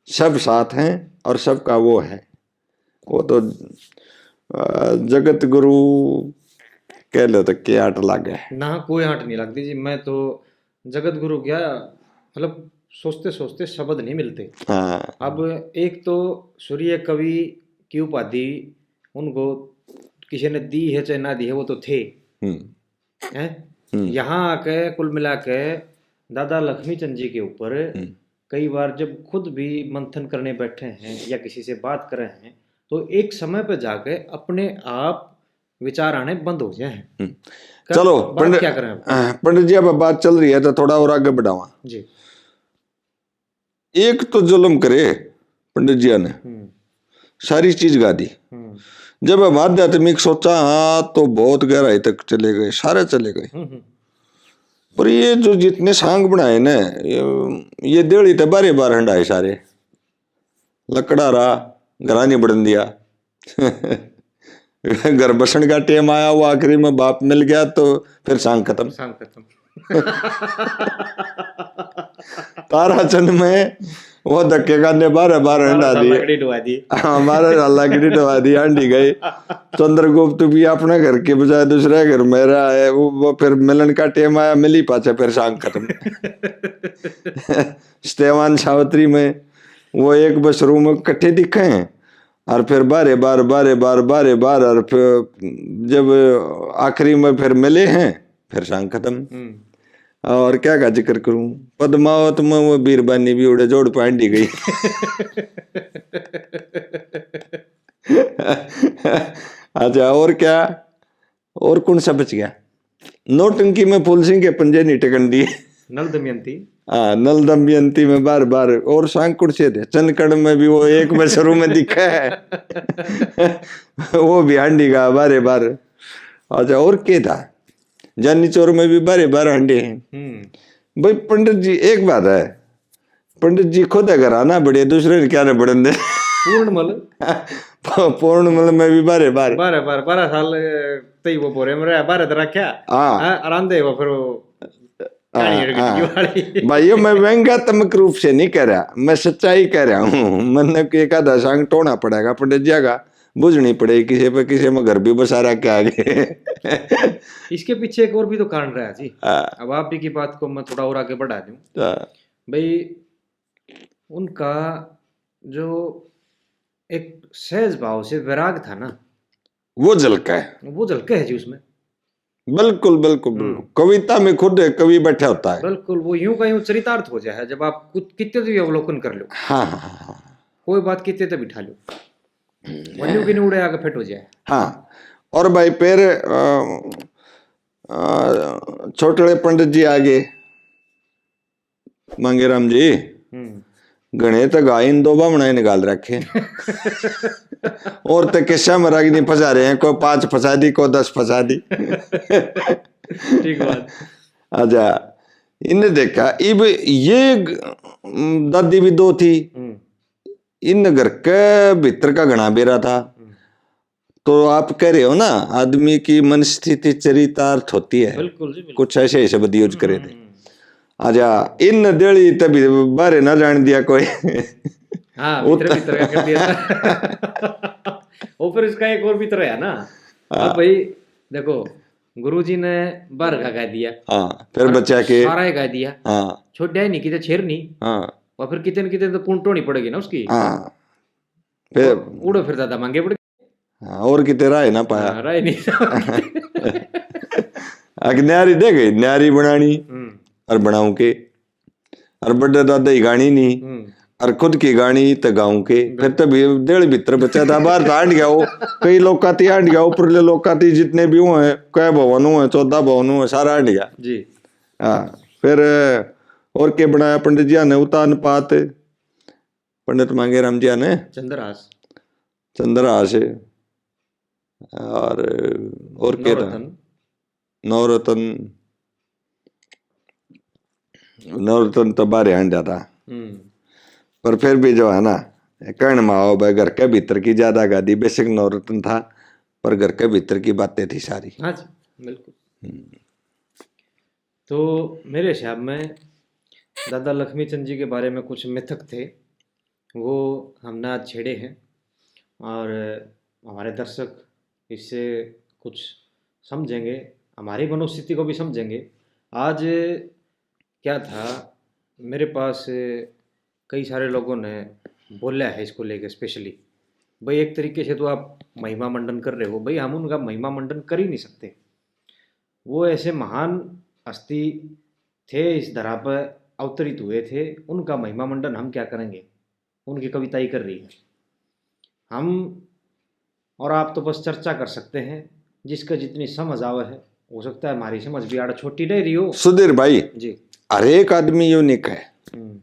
सब साथ हैं और सबका वो है। वो तो, अ, जगत गुरु कह लो तो के आट लागे। ना, कोई आट नहीं लगती जी। मैं तो जगत गुरु क्या, मतलब, सोचते सोचते शब्द नहीं मिलते। हाँ। अब एक तो सूर्य कवि की उपाधि उनको किसी ने दी है चाहे ना दी है, वो तो थे। हम्म। हैं? हम्म। यहाँ आके कुल मिला के दादा लक्ष्मी चंद जी के ऊपर हम्म। कई बार जब खुद भी मंथन करने बैठे हैं या किसी से बात करे हैं, तो एक समय पे जाके अपने आप विचार आने बंद हो जाए हैं। हम्म। कब, चलो, बात पंडित, क्या करें अब? अ, पंडित जी, अब बात चल रही है तो थोड़ा और आगे बढ़ावा। जी। एक तो जुल्म करे पंडित जी ने, हम्म। सारी चीज गा दी। हम्म। जब हम आध्यात्मिक सोचा, हाँ, तो बहुत गहराई तक चले गए, सारे चले गए। हम्म, हम्म। पर ये जो जितने सांग बनाए ना, ये, ये देहली ते बारे बार हंडाए सारे। लकड़ा रहा, घरा नहीं बढ़न दिया। घर बसण का टेम आया, वो आखिरी में बाप मिल गया, तो फिर सांग खत्म। सांग खत्म। ताराचंद में वो धक्के खाने बारह बारह हंडा दिए। लाकड़ी ढवा दी। हाँ, बारह साल लाकड़ी ढवा दी, हांडी गए। चंद्रगुप्त भी अपने घर के बजाय दूसरे घर में रहा है। वो, वो फिर मिलन का टेम आया, मिली पाछे फिर सांग खत्म। स्तेवान सावित्री में वो एक बस रूम में इकट्ठे दिखे हैं, और फिर बारे बार, बारे बार, बारे बार, और फिर जब आखिरी में फिर मिले हैं, फिर सांग खत्म। हम्म। और क्या का जिक्र करूं, पद्मावत में वो बीरबानी भी उड़े जोड़ पांडी गई। अच्छा, और क्या, और कौन सा बच गया? नौटंकी में फूल सिंह के पंजे नहीं टिकन दिए। नल दमयंती। हाँ, नल दमयंती में बार बार, और सांग कुर्से थे, चनकड़ में भी वो एक में शुरू में दिखा है। वो भी हांडी का बारे बार। अच्छा, और के था? जानी चोर में भी बारे बार हांडे हैं। हम्म। भाई पंडित जी, एक बात है, पंडित जी खुद है घर आना बड़े, दूसरे ने क्या ना बढ़न दे। पूर्णमल। पूर्णमल में भी बारे बार। बारह, बारह, बारह साल तई वो बोरे में रहा, बारह तो रखा। हाँ। हाँ, आराम दे वो फिर वो कहानी हाँ, अड़ गई हाँ। वाली। भाइयों, मैं व्यंगात्मक रूप से नहीं कह रहा, मैं सच्चाई कह रहा हूँ। मन्ने के एक आधा सांग टोना पड़ेगा पंडित जी का, बुझनी पड़ेगी किसी पे, किसी में घर भी बसा रहा क्या आगे। इसके पीछे एक और भी तो कारण रहा जी। हाँ। अब आप ही की बात को मैं थोड़ा और आगे बढ़ा दूं। हाँ। भाई, उनका जो एक सहज भाव से वैराग था ना, वो झलका है। वो झलका है जी उसमें। बिल्कुल, बिल्कुल, बिल्कुल। हम्म। कविता में खुद कवि बैठा होता है। बिल्कुल, वो यूं का यूं चरितार्थ हो जाए है, जब आप कुछ कितने भी अवलोकन कर लो। हाँ, हाँ, हाँ, हाँ। कोई बात कितने तक बिठा लो। हम्म। वन्यू की नहीं उड़े आगे फिट हो जाए। हाँ, और भाई फिर, अ, अ, छोटड़े पंडित जी आ गए। मांगेराम जी, हम्म। घणे तो गा इन दो बामणा ने गाल रखे। और तो किस्सा में रागनी फंसा रहे हैं, कोई पांच फंसा दी, कोई दस फंसा दी। ठीक बात। अच्छा, इनने देखा, इब ये ग-, दादी भी दो थी, हम्म। इन घर के भीतर का घणा बेरा था। हम्म। तो आप कह रहे हो ना, आदमी की मनस्थिति चरितार्थ होती है। बिल्कुल जी, बिल्कुल। कुछ ऐसे ही शब्द use करे थे। हम्म। अच्छा, इन देली तभी बाहर ना जान दिया कोई। हाँ, उत- भीतर, भीतर का कर दिया था। वो फिर इसका एक और भीतर है ना। हाँ। अब भाई, देखो, गुरुजी ने बाहर का कह दिया। हाँ, फिर और बचा के सारा ही कह दिया। हाँ। छोड़ा ही नहीं, किते छेर नहीं। हाँ। और फिर किते न किते तो पूर्ण टोनी पड़ेगी ना उसकी। हाँ। फिर उड़े फिर ज्यादा महंगे पड़ गए। हाँ, और किते राह ना पाया। हाँ, राह नहीं। अक न्यारी दे गई, न्यारी बनानी। हम्म। और बनाऊं के? और बड़े दादा ही गानी नहीं। हम्म। और खुद की गाणी तो गाऊं के, फिर तो भी दिल भीतर बचा था, बाहर तो आंड गया हो। कई लोग का ती आंड गया, ऊपरले लोग का ती जितने भी हुए हैं, कै भवन हुए, चौदह भवन हुए, सारा आंड गया। जी। हाँ, फिर और के बनाया पंडित जी ने? उतान पात, पंडित मांगेराम जी ने चंद्रहास। चंद्रहास और, और के था? नवरत्न। नवरत्न, नवरत्न तो बाहर आंड जाता। हम्म। पर फिर भी जो है ना, कहण में आओ भाई, घर के भीतर की ज्यादा गादी, बेशक नवरत्न था, पर घर के भीतर की बातें थी सारी। हाँ जी, बिल्कुल। हम्म। तो मेरे हिसाब में दादा लक्ष्मी चंद जी के बारे में कुछ मिथक थे, वो हमने आज छेड़े हैं और हमारे दर्शक इससे कुछ समझेंगे, हमारी मनोस्थिति को भी समझेंगे। आज क्या था, मेरे पास कई सारे लोगों ने बोला है इसको लेकर specially, भाई, एक तरीके से तो आप महिमा मंडन कर रहे हो। भाई, हम उनका महिमा मंडन कर ही नहीं सकते। वो ऐसे महान हस्ती थे, इस धरा पर अवतरित हुए थे, उनका महिमा मंडन हम क्या करेंगे? उनकी कविता ही कर रही है। हम और आप तो बस चर्चा कर सकते हैं, जिसका जितनी समझ आवे है। हो सकता है हमारी समझ भी आड़ छोटी रह रही हो। सुधीर भाई, जी। हर एक आदमी unique है। हम्म।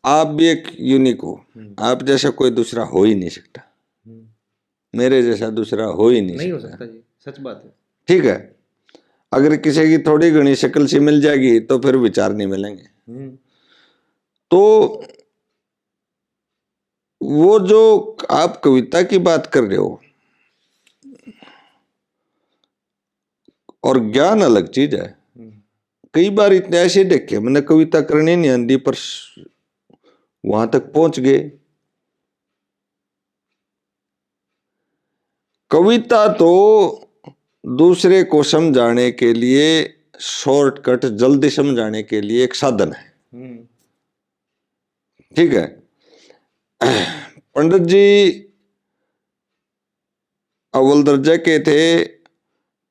आप भी एक unique हो। हम्म। आप जैसा कोई दूसरा हो ही नहीं सकता। हम्म। मेरे जैसा दूसरा हो ही नहीं नहीं हो सकता। सकता जी, सच बात है। ठीक है, अगर किसी की थोड़ी घणी शक्ल सी मिल जाएगी तो फिर विचार नहीं मिलेंगे। हम्म। तो वो जो आप कविता की बात कर रहे हो, और ज्ञान अलग चीज है। हम्म। कई बार इतने ऐसे देखे, मैंने कविता करनी नहीं आंदी, पर स-, वहां तक पहुंच गए। कविता तो दूसरे को समझाने के लिए, shortcut, जल्दी समझाने के लिए एक साधन है। हम्म। ठीक है, पंडित जी अव्वल दर्जे के थे,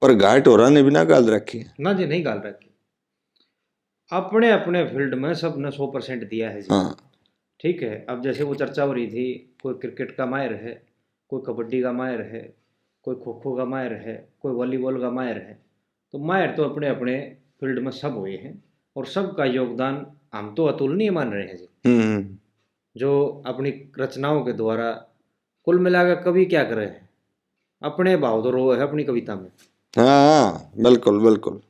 पर घाट होरा ने भी ना गाल रखी। ना जी, नहीं गाल रखी। अपने अपने field में सबने सौ percent दिया है जी। हाँ। ठीक है, अब जैसे वो चर्चा हो रही थी, कोई cricket का माहिर है, कोई कबड्डी का माहिर है, कोई खो खो का माहिर है, कोई volleyball का माहिर है, तो माहिर तो अपने अपने field में सब हुए हैं और सबका योगदान हम तो अतुलनीय मान रहे हैं जी। हम्म। जो अपनी रचनाओं के द्वारा, कुल मिलाकर कवि क्या करे है, अपने भाव तो रो है अपनी कविता में। हाँ, बिल्कुल, बिल्कुल।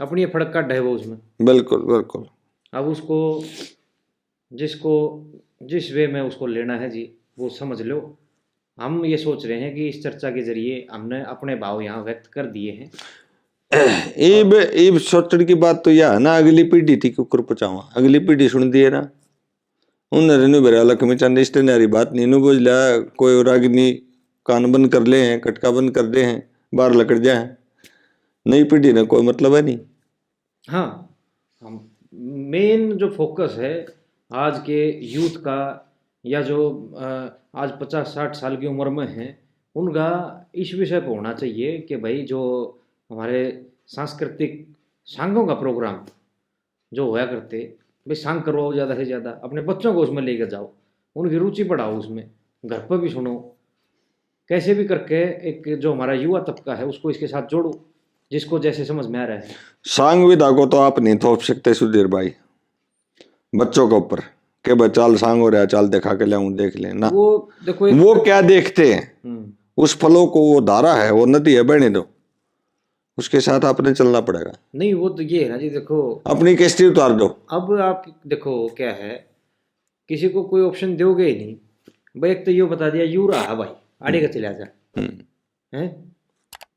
अपनी फड़क काढ़ है वो उसमें। बिल्कुल, बिल्कुल। अब उसको, जिसको, जिस way में उसको लेना है जी, वो समझ लो। हम ये सोच रहे हैं कि इस चर्चा के जरिए हमने अपने भाव यहाँ व्यक्त कर दिए हैं। इब, इब सोचण की बात तो यह है ना, अगली पीढ़ी थी क्यों कर पहुंचावा, अगली पीढ़ी सुन दिए ना। उन्हें रे न्यू बेरा लक्ष्मी चंद इस तरह री बात नहीं, न्यू बोझ लिया, कोई रागिनी कान बंद कर ले हैं, कटका बंद कर दे हैं, बाहर लकड़ जाए हैं। नई पीढ़ी ने कोई मतलब है नहीं। हाँ, हम, main जो focus है आज के youth का, या जो, अ, आज पचास साठ साल की उम्र में हैं, उनका इस विषय पर होना चाहिए कि भाई, जो हमारे सांस्कृतिक सांगों का program जो होया करते, भाई, सांग करवाओ ज़्यादा से ज़्यादा, अपने बच्चों को उसमें लेकर जाओ, उनकी रुचि बढ़ाओ उसमें, घर पर भी सुनो, कैसे भी करके एक जो हमारा युवा तबका है, उसको इसके साथ जोड़ो, जिसको जैसे समझ में आ रहा है। सांग विधा को तो आप नहीं थोप सकते, सुधीर भाई, बच्चों के ऊपर, के भाई, चाल सांग हो रहा है, चाल दिखा के लाऊं, देख ले ना। वो देखो, एक वो क्या देखते हैं? हम्म। उस flow को, वो धारा है, वो नदी है, बहने दो, उसके साथ आपने चलना पड़ेगा। नहीं, वो तो ये है ना जी, देखो, अपनी कश्ती उतार दो। अब आप देखो, क्या है, किसी को कोई option दोगे ही नहीं। भाई, एक तो यो बता दिया, यू रहा है भाई, आड़े का चला जा। हम्म। हैं?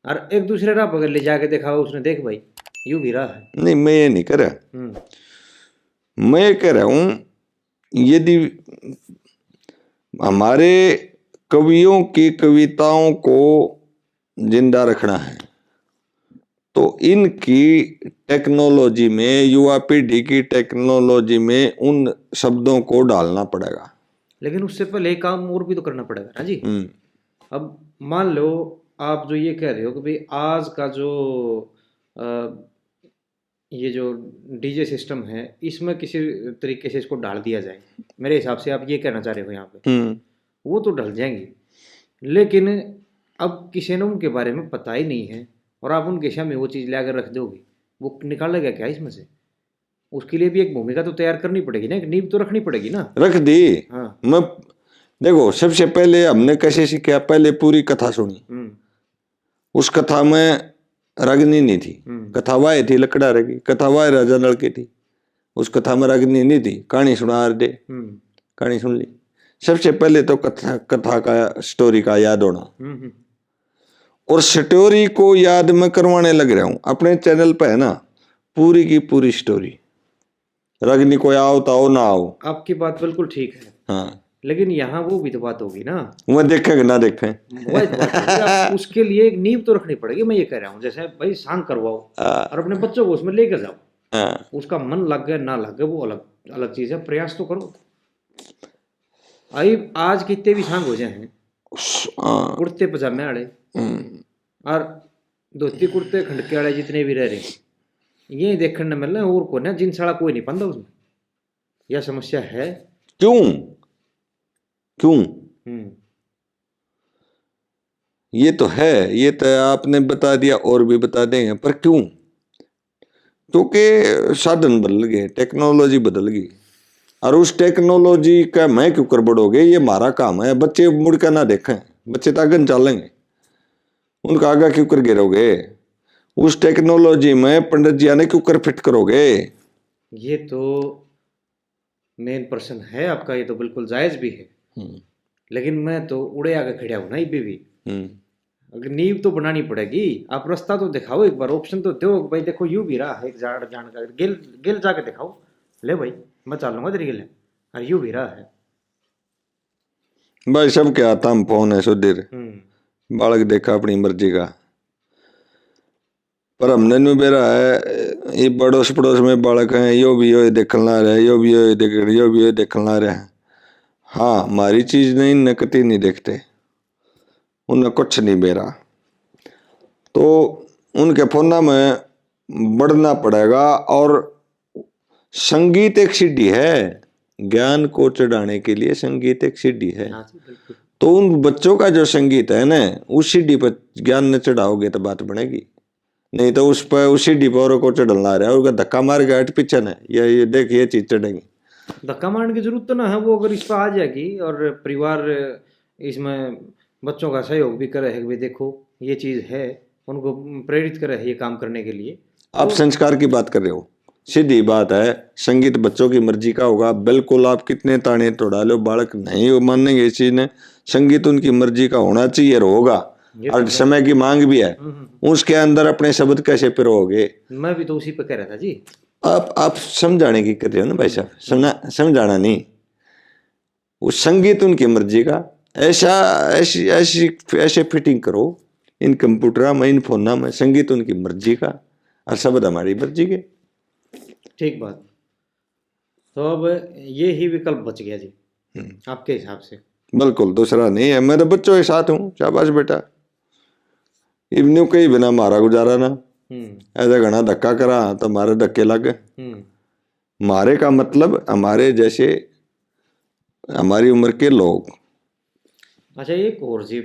और एक दूसरे राह पर ले जाके दिखाओ उसने, देख भाई, यू भी रहा है। नहीं, मैं ये नहीं कह रहा। हम्म। मैं ये कह रहा हूँ, यदि हमारे कवियों की कविताओं को जिंदा रखना है, तो इनकी technology में, युवा पीढ़ी की technology में उन शब्दों को डालना पड़ेगा। लेकिन उससे पहले एक काम और भी तो करना पड़ेगा ना जी। हम्म। अब मान लो, आप जो ये कह रहे हो कि भाई, आज का जो, अ, ये जो डीजे सिस्टम है, इसमें किसी तरीके से इसको ढाल दिया जाए, मेरे हिसाब से आप ये कहना चाह रहे हो यहाँ पे, हम्म। वो तो ढल जाएंगे, लेकिन अब किसी ने उनके बारे में पता ही नहीं है और आप उनके सामने वो चीज़ लाकर रख दोगे, वो निकालेगा क्या इसमें से? उसके लिए भी एक भूमिका तो तैयार करनी पड़ेगी ना, एक नींव तो रखनी पड़ेगी ना। रख दी। हाँ। मैं, देखो, सबसे पहले हमने कैसे सीखा? पहले पूरी कथा सुनी। हम्म। उस कथा में रागनी नहीं थी। हम्म। कथा वाह थी लकड़हारे की, कथा वाह राजा नल की थी। उस कथा में रागनी नहीं थी, कहानी सुना दे। हम्म। कहानी सुन ली। सबसे पहले तो कथा, कथा का, स्टोरी का याद होना। हम्म, हम्म। और स्टोरी को याद मैं करवाने लग रहा हूँ। अपने चैनल पे है ना, पूरी की पूरी स्टोरी। रागनी कोई आओ तो आओ, ना आओ। आपकी बात बिल्कुल ठीक है। हाँ। लेकिन यहाँ वो भी तो बात होगी ना। वह देखें कि ना देखें। वही तो बात होगी। आप उसके लिए एक नींव तो रखनी पड़ेगी, मैं ये कह रहा हूँ। जैसे भाई सांग करवाओ हाँ। और अपने बच्चों को उसमें लेकर जाओ। हाँ। उसका मन लग गया ना लग गया, वो अलग, अलग चीज़ है, प्रयास तो करो। आई आज कितने भी सांग हो जाए हैं, उस, हाँ। कुर्ते पजामे वाले हम्म। और धोती कुर्ते खंडके वाले जितने भी रह रहे हैं, ये देखने में मिलने और कोने, जींस वाला कोई नहीं पांदा उसमें। यह समस्या है। क्यों? क्यों? हम्म। ये तो है, ये तो आपने बता दिया और भी बता देंगे, पर क्यों? क्योंकि साधन बदल गए, टेक्नोलॉजी बदल गई, और उस टेक्नोलॉजी का मैं क्यों कर बढ़ोगे, ये हमारा काम है। बच्चे मुड़ के ना देखें, बच्चे तो आगे चालेंगे, उनका आगे क्यों कर गिरोगे? उस टेक्नोलॉजी में पंडित जी ने क्यों कर फिट करोगे? ये तो मेन प्रश्न है आपका, ये तो बिल्कुल जायज भी है। हम्म। लेकिन मैं तो उड़े आके खड़ा हूँ ना, इब्बे भी। हम्म। अगर नींव तो बनानी पड़ेगी, आप रास्ता तो दिखाओ एक बार, ऑप्शन तो दो कि भाई देखो, यू भी रहा है एक जान, जान का, गेल, गेल जाके दिखाओ, ले भाई, मैं चलूंगा तेरी गेल, और यू भी रहा है। भाई, सबके हाथ में फोन है सुधीर। हम्म। बालक देखा अपनी मर्जी का, पर हमने न्यू बेरा है, ये पड़ोस पड़ोस में बालक हैं, यो भी यो देखण ला रहा है, यो भी यो देख, यो भी यो देखण ला रहा है। हाँ, हमारी चीज नहीं, न कती नहीं देखते, उन्हें कुछ नहीं बेरा। तो उनके फोना में बढ़ना पड़ेगा। और संगीत एक सीढ़ी है, ज्ञान को चढ़ाने के लिए संगीत एक सीढ़ी है। हाँ जी, बिल्कुल। तो उन बच्चों का जो संगीत है ना, उस सीढ़ी पर ज्ञान न चढ़ाओगे तो बात बनेगी, नहीं तो उस पर, उस सीढ़ी पर और को चढ़न ला रहा है, और धक्का मार के हट पीछे ना, ये, ये देख, ये चीज चढ़ेगी। धक्का मारने की जरूरत तो ना है, वो अगर इस पर आ जाएगी और परिवार इसमें बच्चों का सहयोग भी करे है कि भाई देखो ये चीज है, उनको प्रेरित करे है ये काम करने के लिए। आप तो संस्कार की बात कर रहे हो, सीधी बात है, संगीत बच्चों की मर्जी का होगा। बिल्कुल, आप कितने ताने तोड़ा लो, बालक नहीं मानेंगे इस चीज ने। संगीत उनकी मर्जी का होना चाहिए और होगा, ये तो और है। समय की मांग भी है। हम्म, हम्म। उसके अंदर अपने शब्द कैसे पिरोगे? मैं भी तो उसी पे कह रहा था जी। आप, आप समझाने की कर रहे हो ना भाई साहब, समझा-, समझाना नहीं। वो संगीत उनकी मर्जी का, ऐसा, ऐसी, ऐसी, ऐसे फिटिंग करो इन कंप्यूटरा में, इन फोना में, संगीत उनकी मर्जी का और शब्द हमारी मर्जी के। ठीक बात। तो अब ये ही विकल्प बच गया जी, हम्म। आपके हिसाब से? बिल्कुल, दूसरा नहीं है। मैं तो बच्चों के साथ हूँ, शाबाश बेटा। इब न्यू कही बिना हमारा गुजारा ना। हम्म। ऐसा घना धक्का करा तो हमारे धक्के लग गए। हम्म। हमारे का मतलब हमारे जैसे, हमारी उम्र के लोग। अच्छा, एक और जी,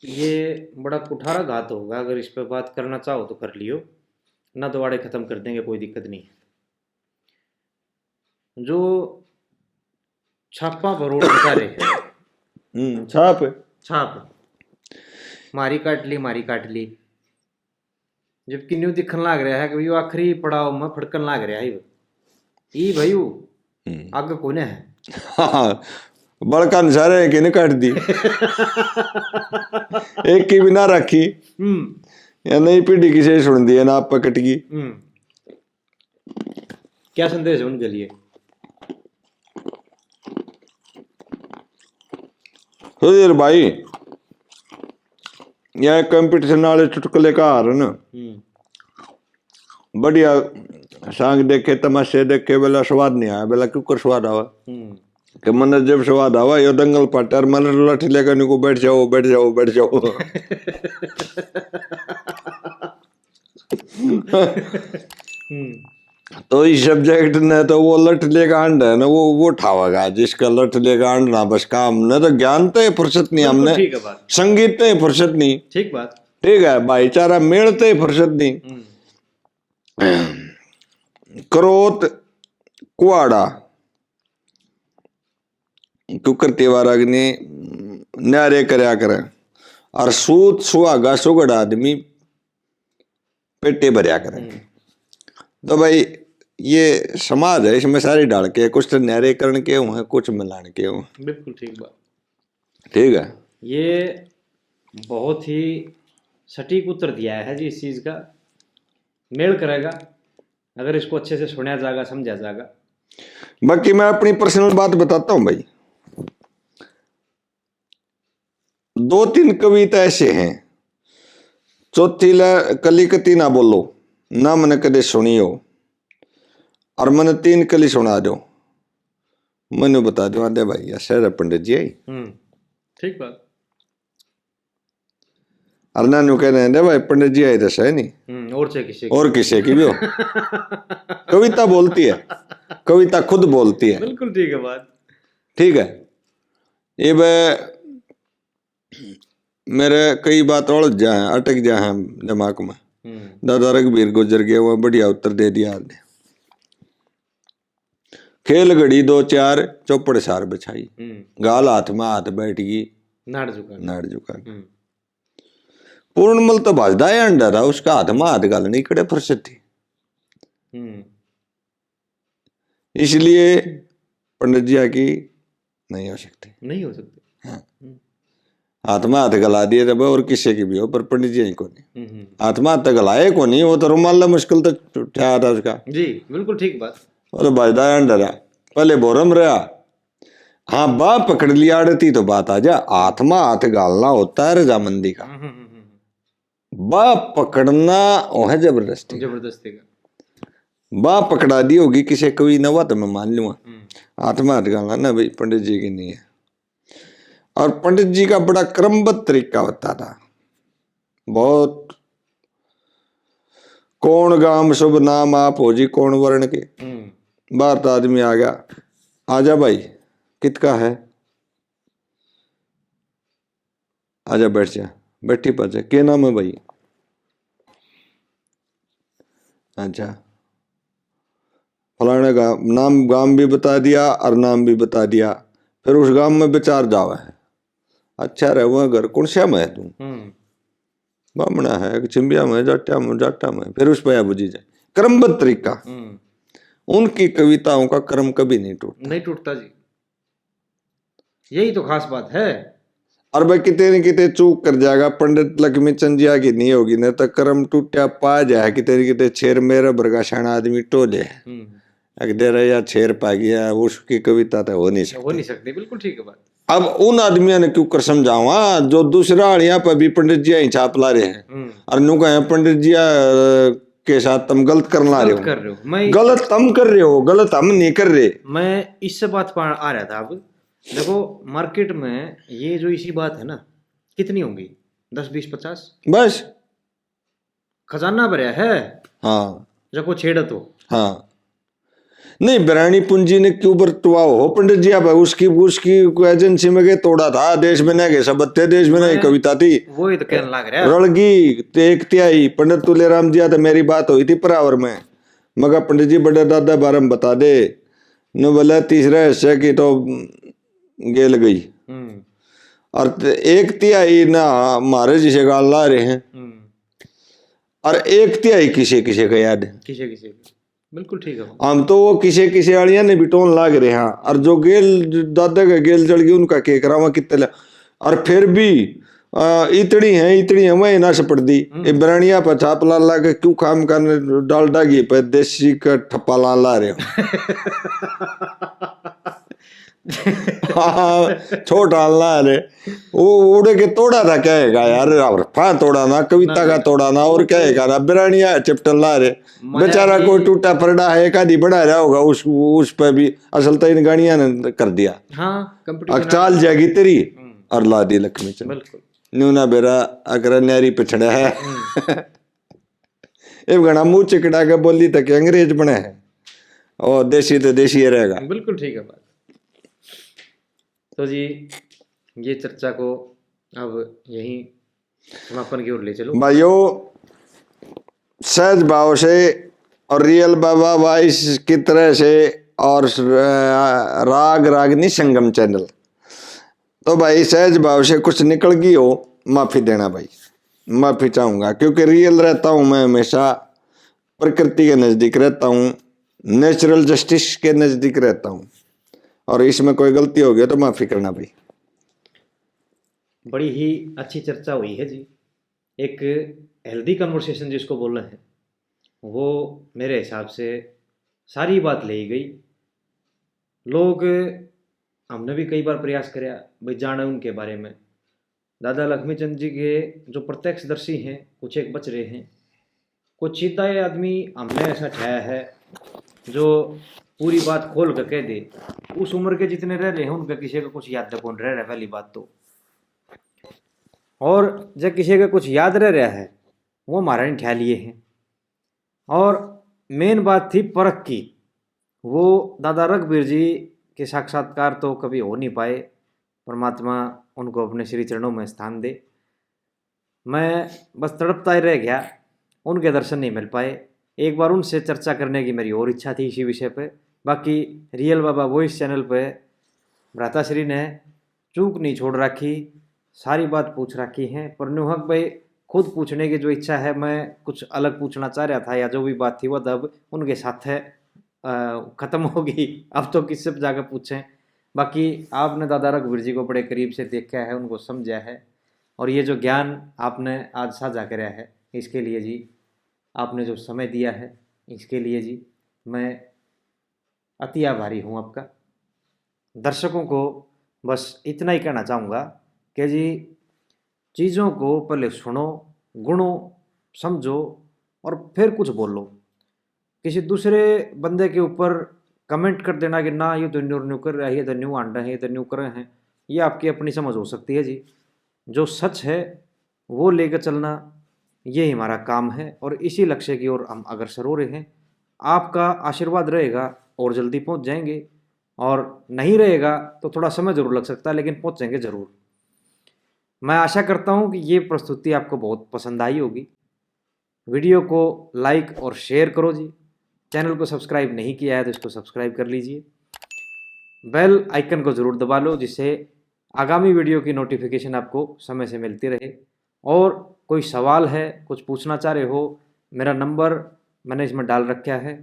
ये बड़ा कुठारा घात होगा, अगर इस पे बात करना चाहो तो कर लियो, ना तो आड़े खत्म कर देंगे, कोई दिक्कत नहीं है। जो छापा पर रोड निकाले है। हम्म, छाप। छाप। मारी काट ली, मारी काट ली। जबकि न्यू दिखन लाग रहा है कि यो आखिरी पड़ाव में फड़कन लाग रहा है। ई भाई, हम्म। आगे कोने है। हाँ, बड़का ने सारे एक ही ने काट दी। एक की भी ना रखी। हम्म। या नई पीढ़ी किसे सुन दी है ना, आप पकट गई। हम्म। क्या संदेश है उनके लिए? सुधीर भाई, यह कंपटीशन वाले चुटकुले का हार है ना। हम्म। बढ़िया सांग देखे, तमाशे देखे, बेला स्वाद नहीं आया, बेला क्यों कर स्वाद आवा? हम्म। कि मन जब स्वाद आवा, यो दंगल पाटर, मन लाठी लेकर निको बैठ जाओ, बैठ जाओ, बैठ जाओ। हम्म। तो इस सब्जेक्ट ने तो वो लठ लेकर आंड है ना, वो वो ठावेगा जिसका लठ लेकर आंडना बस काम। न तो ज्ञान ते फुर्सत नहीं बिल्कुल हमने, ठीक है बात। संगीत ते फुर्सत नहीं। ठीक बात। ठीक है, भाईचारा मेल ते फुर्सत नहीं। हम्म। क्रोध कुआड़ा, कुकर तेवार अग्नि न्यारे करया करे, और सूत सुहागा सुगड़ आदमी पेटे भरया करे। हम्म। तो भाई, ये समाज है, इसमें सारे ढाल के, कुछ तो न्यारे करण के हुए, कुछ मिलान के हुए। बिल्कुल ठीक बात। ठीक है। ये बहुत ही सटीक उत्तर दिया है जी इस चीज का। मेल करेगा अगर इसको अच्छे से सुना जाएगा, समझा जाएगा। बाकी मैं अपनी पर्सनल बात बताता हूँ भाई। दो तीन कविता ऐसे हैं, चौथी ला कली कती ना बोलो, ना मैंने कदे सुनी हो, और मैंने तीन कली सुना दो, मैंने बता दो, आंदे भाई, या शहर है पंडित जी आई। हम्म, ठीक बात। और नानू कहने, "दे भाई, पंडित जी आई तो सही नहीं।" हम्म, और चाहे किसी की। और किसी की भी हो। कविता बोलती है, कविता खुद बोलती है। बिल्कुल ठीक है बात। ठीक है, ये ब-, मेरे कई बात उलझ जा हैं, अटक जा हैं दिमाग में। हम्म। दादा रघबीर गुजर गए, वो बढ़िया उत्तर दे दिया आपने। खेल घड़ी दो चार, चौपड़ सार बिछाई। हम्म। गाल हाथ में हाथ बैठ गई। नाड़ झुका। नाड़ झुका। हम्म। पूर्णमल तो भजदा है अंडा था, उसका हाथ में हाथ गाल नहीं कड़े फुर्सत थी। हम्म। इसलिए पंडित जी की नहीं हो सकती। नहीं हो सकती। हाँ। हम्म। हाथ में हाथ गला दिए तब और किसी की भी हो, पर पंडित जी ही कोनी। हम्म, हम्म। हाथ में हाथ तो गलाए कोनी, वो तो रुमाल ला मुश्किल तो उठाया था उसका। जी, बिल्कुल ठीक बात। वो तो भजदा है अंडा था, पहले बोरम रहा। हाँ, बाह पकड़ लिया आड़ती तो बात आ जा, हाथ में हाथ गालना होता है रजामंदी का। हम्म, हम्म, हम्म, हम्म। बाह पकड़ना वो है जबरदस्ती। जबरदस्ती का। बाह पकड़ा दी होगी किसी कवि ने, वा तो मैं मान लूंगा। हम्म। हाथ में हाथ गालना ना भाई, पंडित जी की नहीं है। और पंडित जी का बड़ा क्रमबद्ध तरीका होता था, बहुत। कौन गाम शुभ नाम आप हो जी, कौन वर्ण के। हम्म। बाहर तो आदमी आ गया, "आजा भाई, कित का है? आजा, बैठ जा।" "बैठी पाछे, के नाम है भाई?" "अच्छा।" फलाने का नाम, गांव भी बता दिया और नाम भी बता दिया। फिर उस गांव में विचार जावे है, "अच्छा रे, वह घर कौन सा में है तू?" हम्म। "बामणा है, कि छिंबिया में, जाट्या में, जाटा में।" फिर उस पर बुझी जाए, क्रमबद्ध तरीका। हम्म। उनकी कविताओं का क्रम कभी नहीं टूटता। नहीं टूटता जी। यही तो खास बात है। और भाई, किते न किते चूक कर जाएगा, पंडित लक्ष्मी चंद जी की नहीं होगी, नहीं तो करम टूटा पा जाए, किते न किते छेर मेरे बरगा शाना आदमी टोले। हम्म। अक दे रहे या छेर पा गया, उसकी कविता तो हो नहीं सकती। हो नहीं सकती, बिल्कुल ठीक है बात। अब उन आदमियों ने क्यों कर समझावा, जो दूसरा आलिया पर भी पंडित जी ही छाप ला रहे हैं। हम्म। और न्यू कहे, "पंडित जी, अ, के साथ तुम गलत करना रहे गलत हो। कर रहे हो।" मैं गलत तुम कर रहे हो, गलत हम नहीं कर रहे। मैं इस बात पर आ रहा था अब। देखो, मार्केट में ये जो इसी बात है ना, कितनी होंगी? दस, बीस, पचास? बस। खजाना भरया है। हाँ। जको छेड़े तो। हाँ। नहीं, बिरानी पूंजी ने क्यों बरतवाओ हो पंडित जी? अब उसकी, उसकी एजेंसी में के तोड़ा था, देश में ना के शब्द थे, देश में ना ही मैं कविता थी। वो ही तो कहने लग रहा है। रलगी, ते एक तिहाई पंडित तुलेराम जी, तो मेरी बात हुई थी परावर में। मगर पंडित जी, बड़े दादा बारे में बता दे। नु बोला, "तीसरे हिस्से की तो गेल गई।" हम्म। और त-, एक तिहाई ना म्हारे जिसे गाल ला रहे हैं। हम्म। और एक तिहाई किसे किसे का याद है। किसे किसे का। बिल्कुल ठीक है। हम तो वो किसे किसे आलियां ने भी टोन लाग रहे हैं। और जो गेल, दादा का गेल जल गई, उनका के करावा कितने ला-, और फिर भी, अ, इतनी है, इतनी है, वही ना सपट दी। हम्म। ये बिरानिया पर छाप ला ला के क्यों खाम खाने डालडा घी पे देसी का ठप्पा ला ला रहे हो। हाँ, छोटा ला रहे। वो उड़े के तोड़ा था कहेगा यार, और फा तोड़ा ना, कविता ना, का नहीं। तोड़ा ना, और कहेगा ना, बिरानिया चिपटन ला रहे। माया बेचारा भी कोई टूटा पड़ा है, एक आधी बना रहा होगा, उस, उस पे भी असल तो इन गानिया ने कर दिया। हाँ, competition अब चाल आ गया। जाएगी तेरी, हम्म। और ला दी लक्ष्मी चंद। बिल्कुल। न्यू ना बेरा अगर न्यारी पिछड़ा है। हम्म। इब घना मुंह चिकड़ा के बोली तक अंग्रेज बने है, और देसी तो देसी ही रहेगा। बिल्कुल ठीक है बात। तो जी, ये चर्चा को अब यहीं समापन की ओर ले चलो। भाइयों, सहज भाव से और रियल बाबा वॉइस की तरह से और अ, राग रागनी संगम चैनल, तो भाई सहज भाव से कुछ निकल गई हो, माफी देना भाई, माफी चाहूंगा, क्योंकि रियल रहता हूं मैं हमेशा, प्रकृति के नजदीक रहता हूं, नेचुरल जस्टिस के नजदीक रहता हूं, और इसमें कोई गलती हो गई तो माफी करना भाई। बड़ी ही अच्छी चर्चा हुई है जी। एक हेल्दी कन्वर्सेशन जिसको बोलना है, वो मेरे हिसाब से सारी बात ले गई। लोग, हमने भी कई बार प्रयास करया भाई जाने उनके बारे में। दादा लक्ष्मीचंद जी के जो प्रत्यक्षदर्शी हैं, कुछ एक बच रहे हैं, कुछ सीधा ये आदमी हमने ऐसा ठाया है जो पूरी बात खोल के कह दे। उस उम्र के जितने रह रहे हैं, उनका किसी का कुछ याद कौन रह रहा है, पहली बात तो। और जब किसी का कुछ याद रह रहा है, वो हमारा नहीं ठा लिए हैं। और मेन बात थी परख की, वो दादा रघुबीर जी के साक्षात्कार तो कभी हो नहीं पाए। परमात्मा उनको अपने श्री चरणों में स्थान दे। मैं बस तड़पता ही रह गया, उनके दर्शन नहीं मिल पाए। एक बार उनसे चर्चा करने की मेरी और इच्छा थी इसी विषय पे। बाकी रियल बाबा वॉइस चैनल पे भ्राताश्री ने चूक नहीं छोड़ रखी, सारी बात पूछ रखी है। पर न्यूहक भाई खुद पूछने की जो इच्छा है, मैं कुछ अलग पूछना चाह रहा था, या जो भी बात थी वो तब उनके साथ है, अ, खत्म होगी। अब तो किससे जाकर पूछें। बाकी आपने दादा रघुवीर जी को बड़े करीब से देखा है, उनको समझा है, और ये जो ज्ञान आपने आज साझा करा है, इसके लिए जी, आपने जो समय दिया है, इसके लिए जी मैं अति आभारी हूँ आपका। दर्शकों को बस इतना ही कहना चाहूँगा कि जी, चीज़ों को पहले सुनो, गुणो, समझो और फिर कुछ बोलो। किसी दूसरे बंदे के ऊपर कमेंट कर देना कि ना, ये तो न्यू न्यू कर रहा है, ये तो न्यू आंडा है, ये तो न्यू करे हैं, ये आपकी अपनी समझ हो सकती है जी। जो सच है वो लेकर चलना, यही हमारा काम है और इसी लक्ष्य की ओर हम अग्रसर हो रहे हैं। आपका आशीर्वाद रहेगा और जल्दी पहुंच जाएंगे, और नहीं रहेगा तो थोड़ा समय जरूर लग सकता है, लेकिन पहुंचेंगे जरूर। मैं आशा करता हूं कि ये प्रस्तुति आपको बहुत पसंद आई होगी। वीडियो को लाइक और शेयर करो जी। चैनल को सब्सक्राइब नहीं किया है तो इसको सब्सक्राइब कर लीजिए। बेल आइकन को ज़रूर दबा लो, जिससे आगामी वीडियो की नोटिफिकेशन आपको समय से मिलती रहे। और कोई सवाल है, कुछ पूछना चाह रहे हो, मेरा नंबर मैंने इसमें डाल रखा है,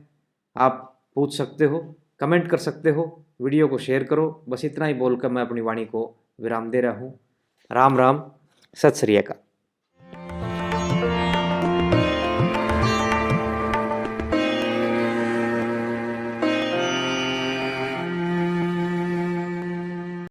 आप पूछ सकते हो, कमेंट कर सकते हो, वीडियो को शेयर करो। बस इतना ही बोलकर मैं अपनी वाणी को विराम दे रहा हूँ। राम राम, सत श्री अकाल।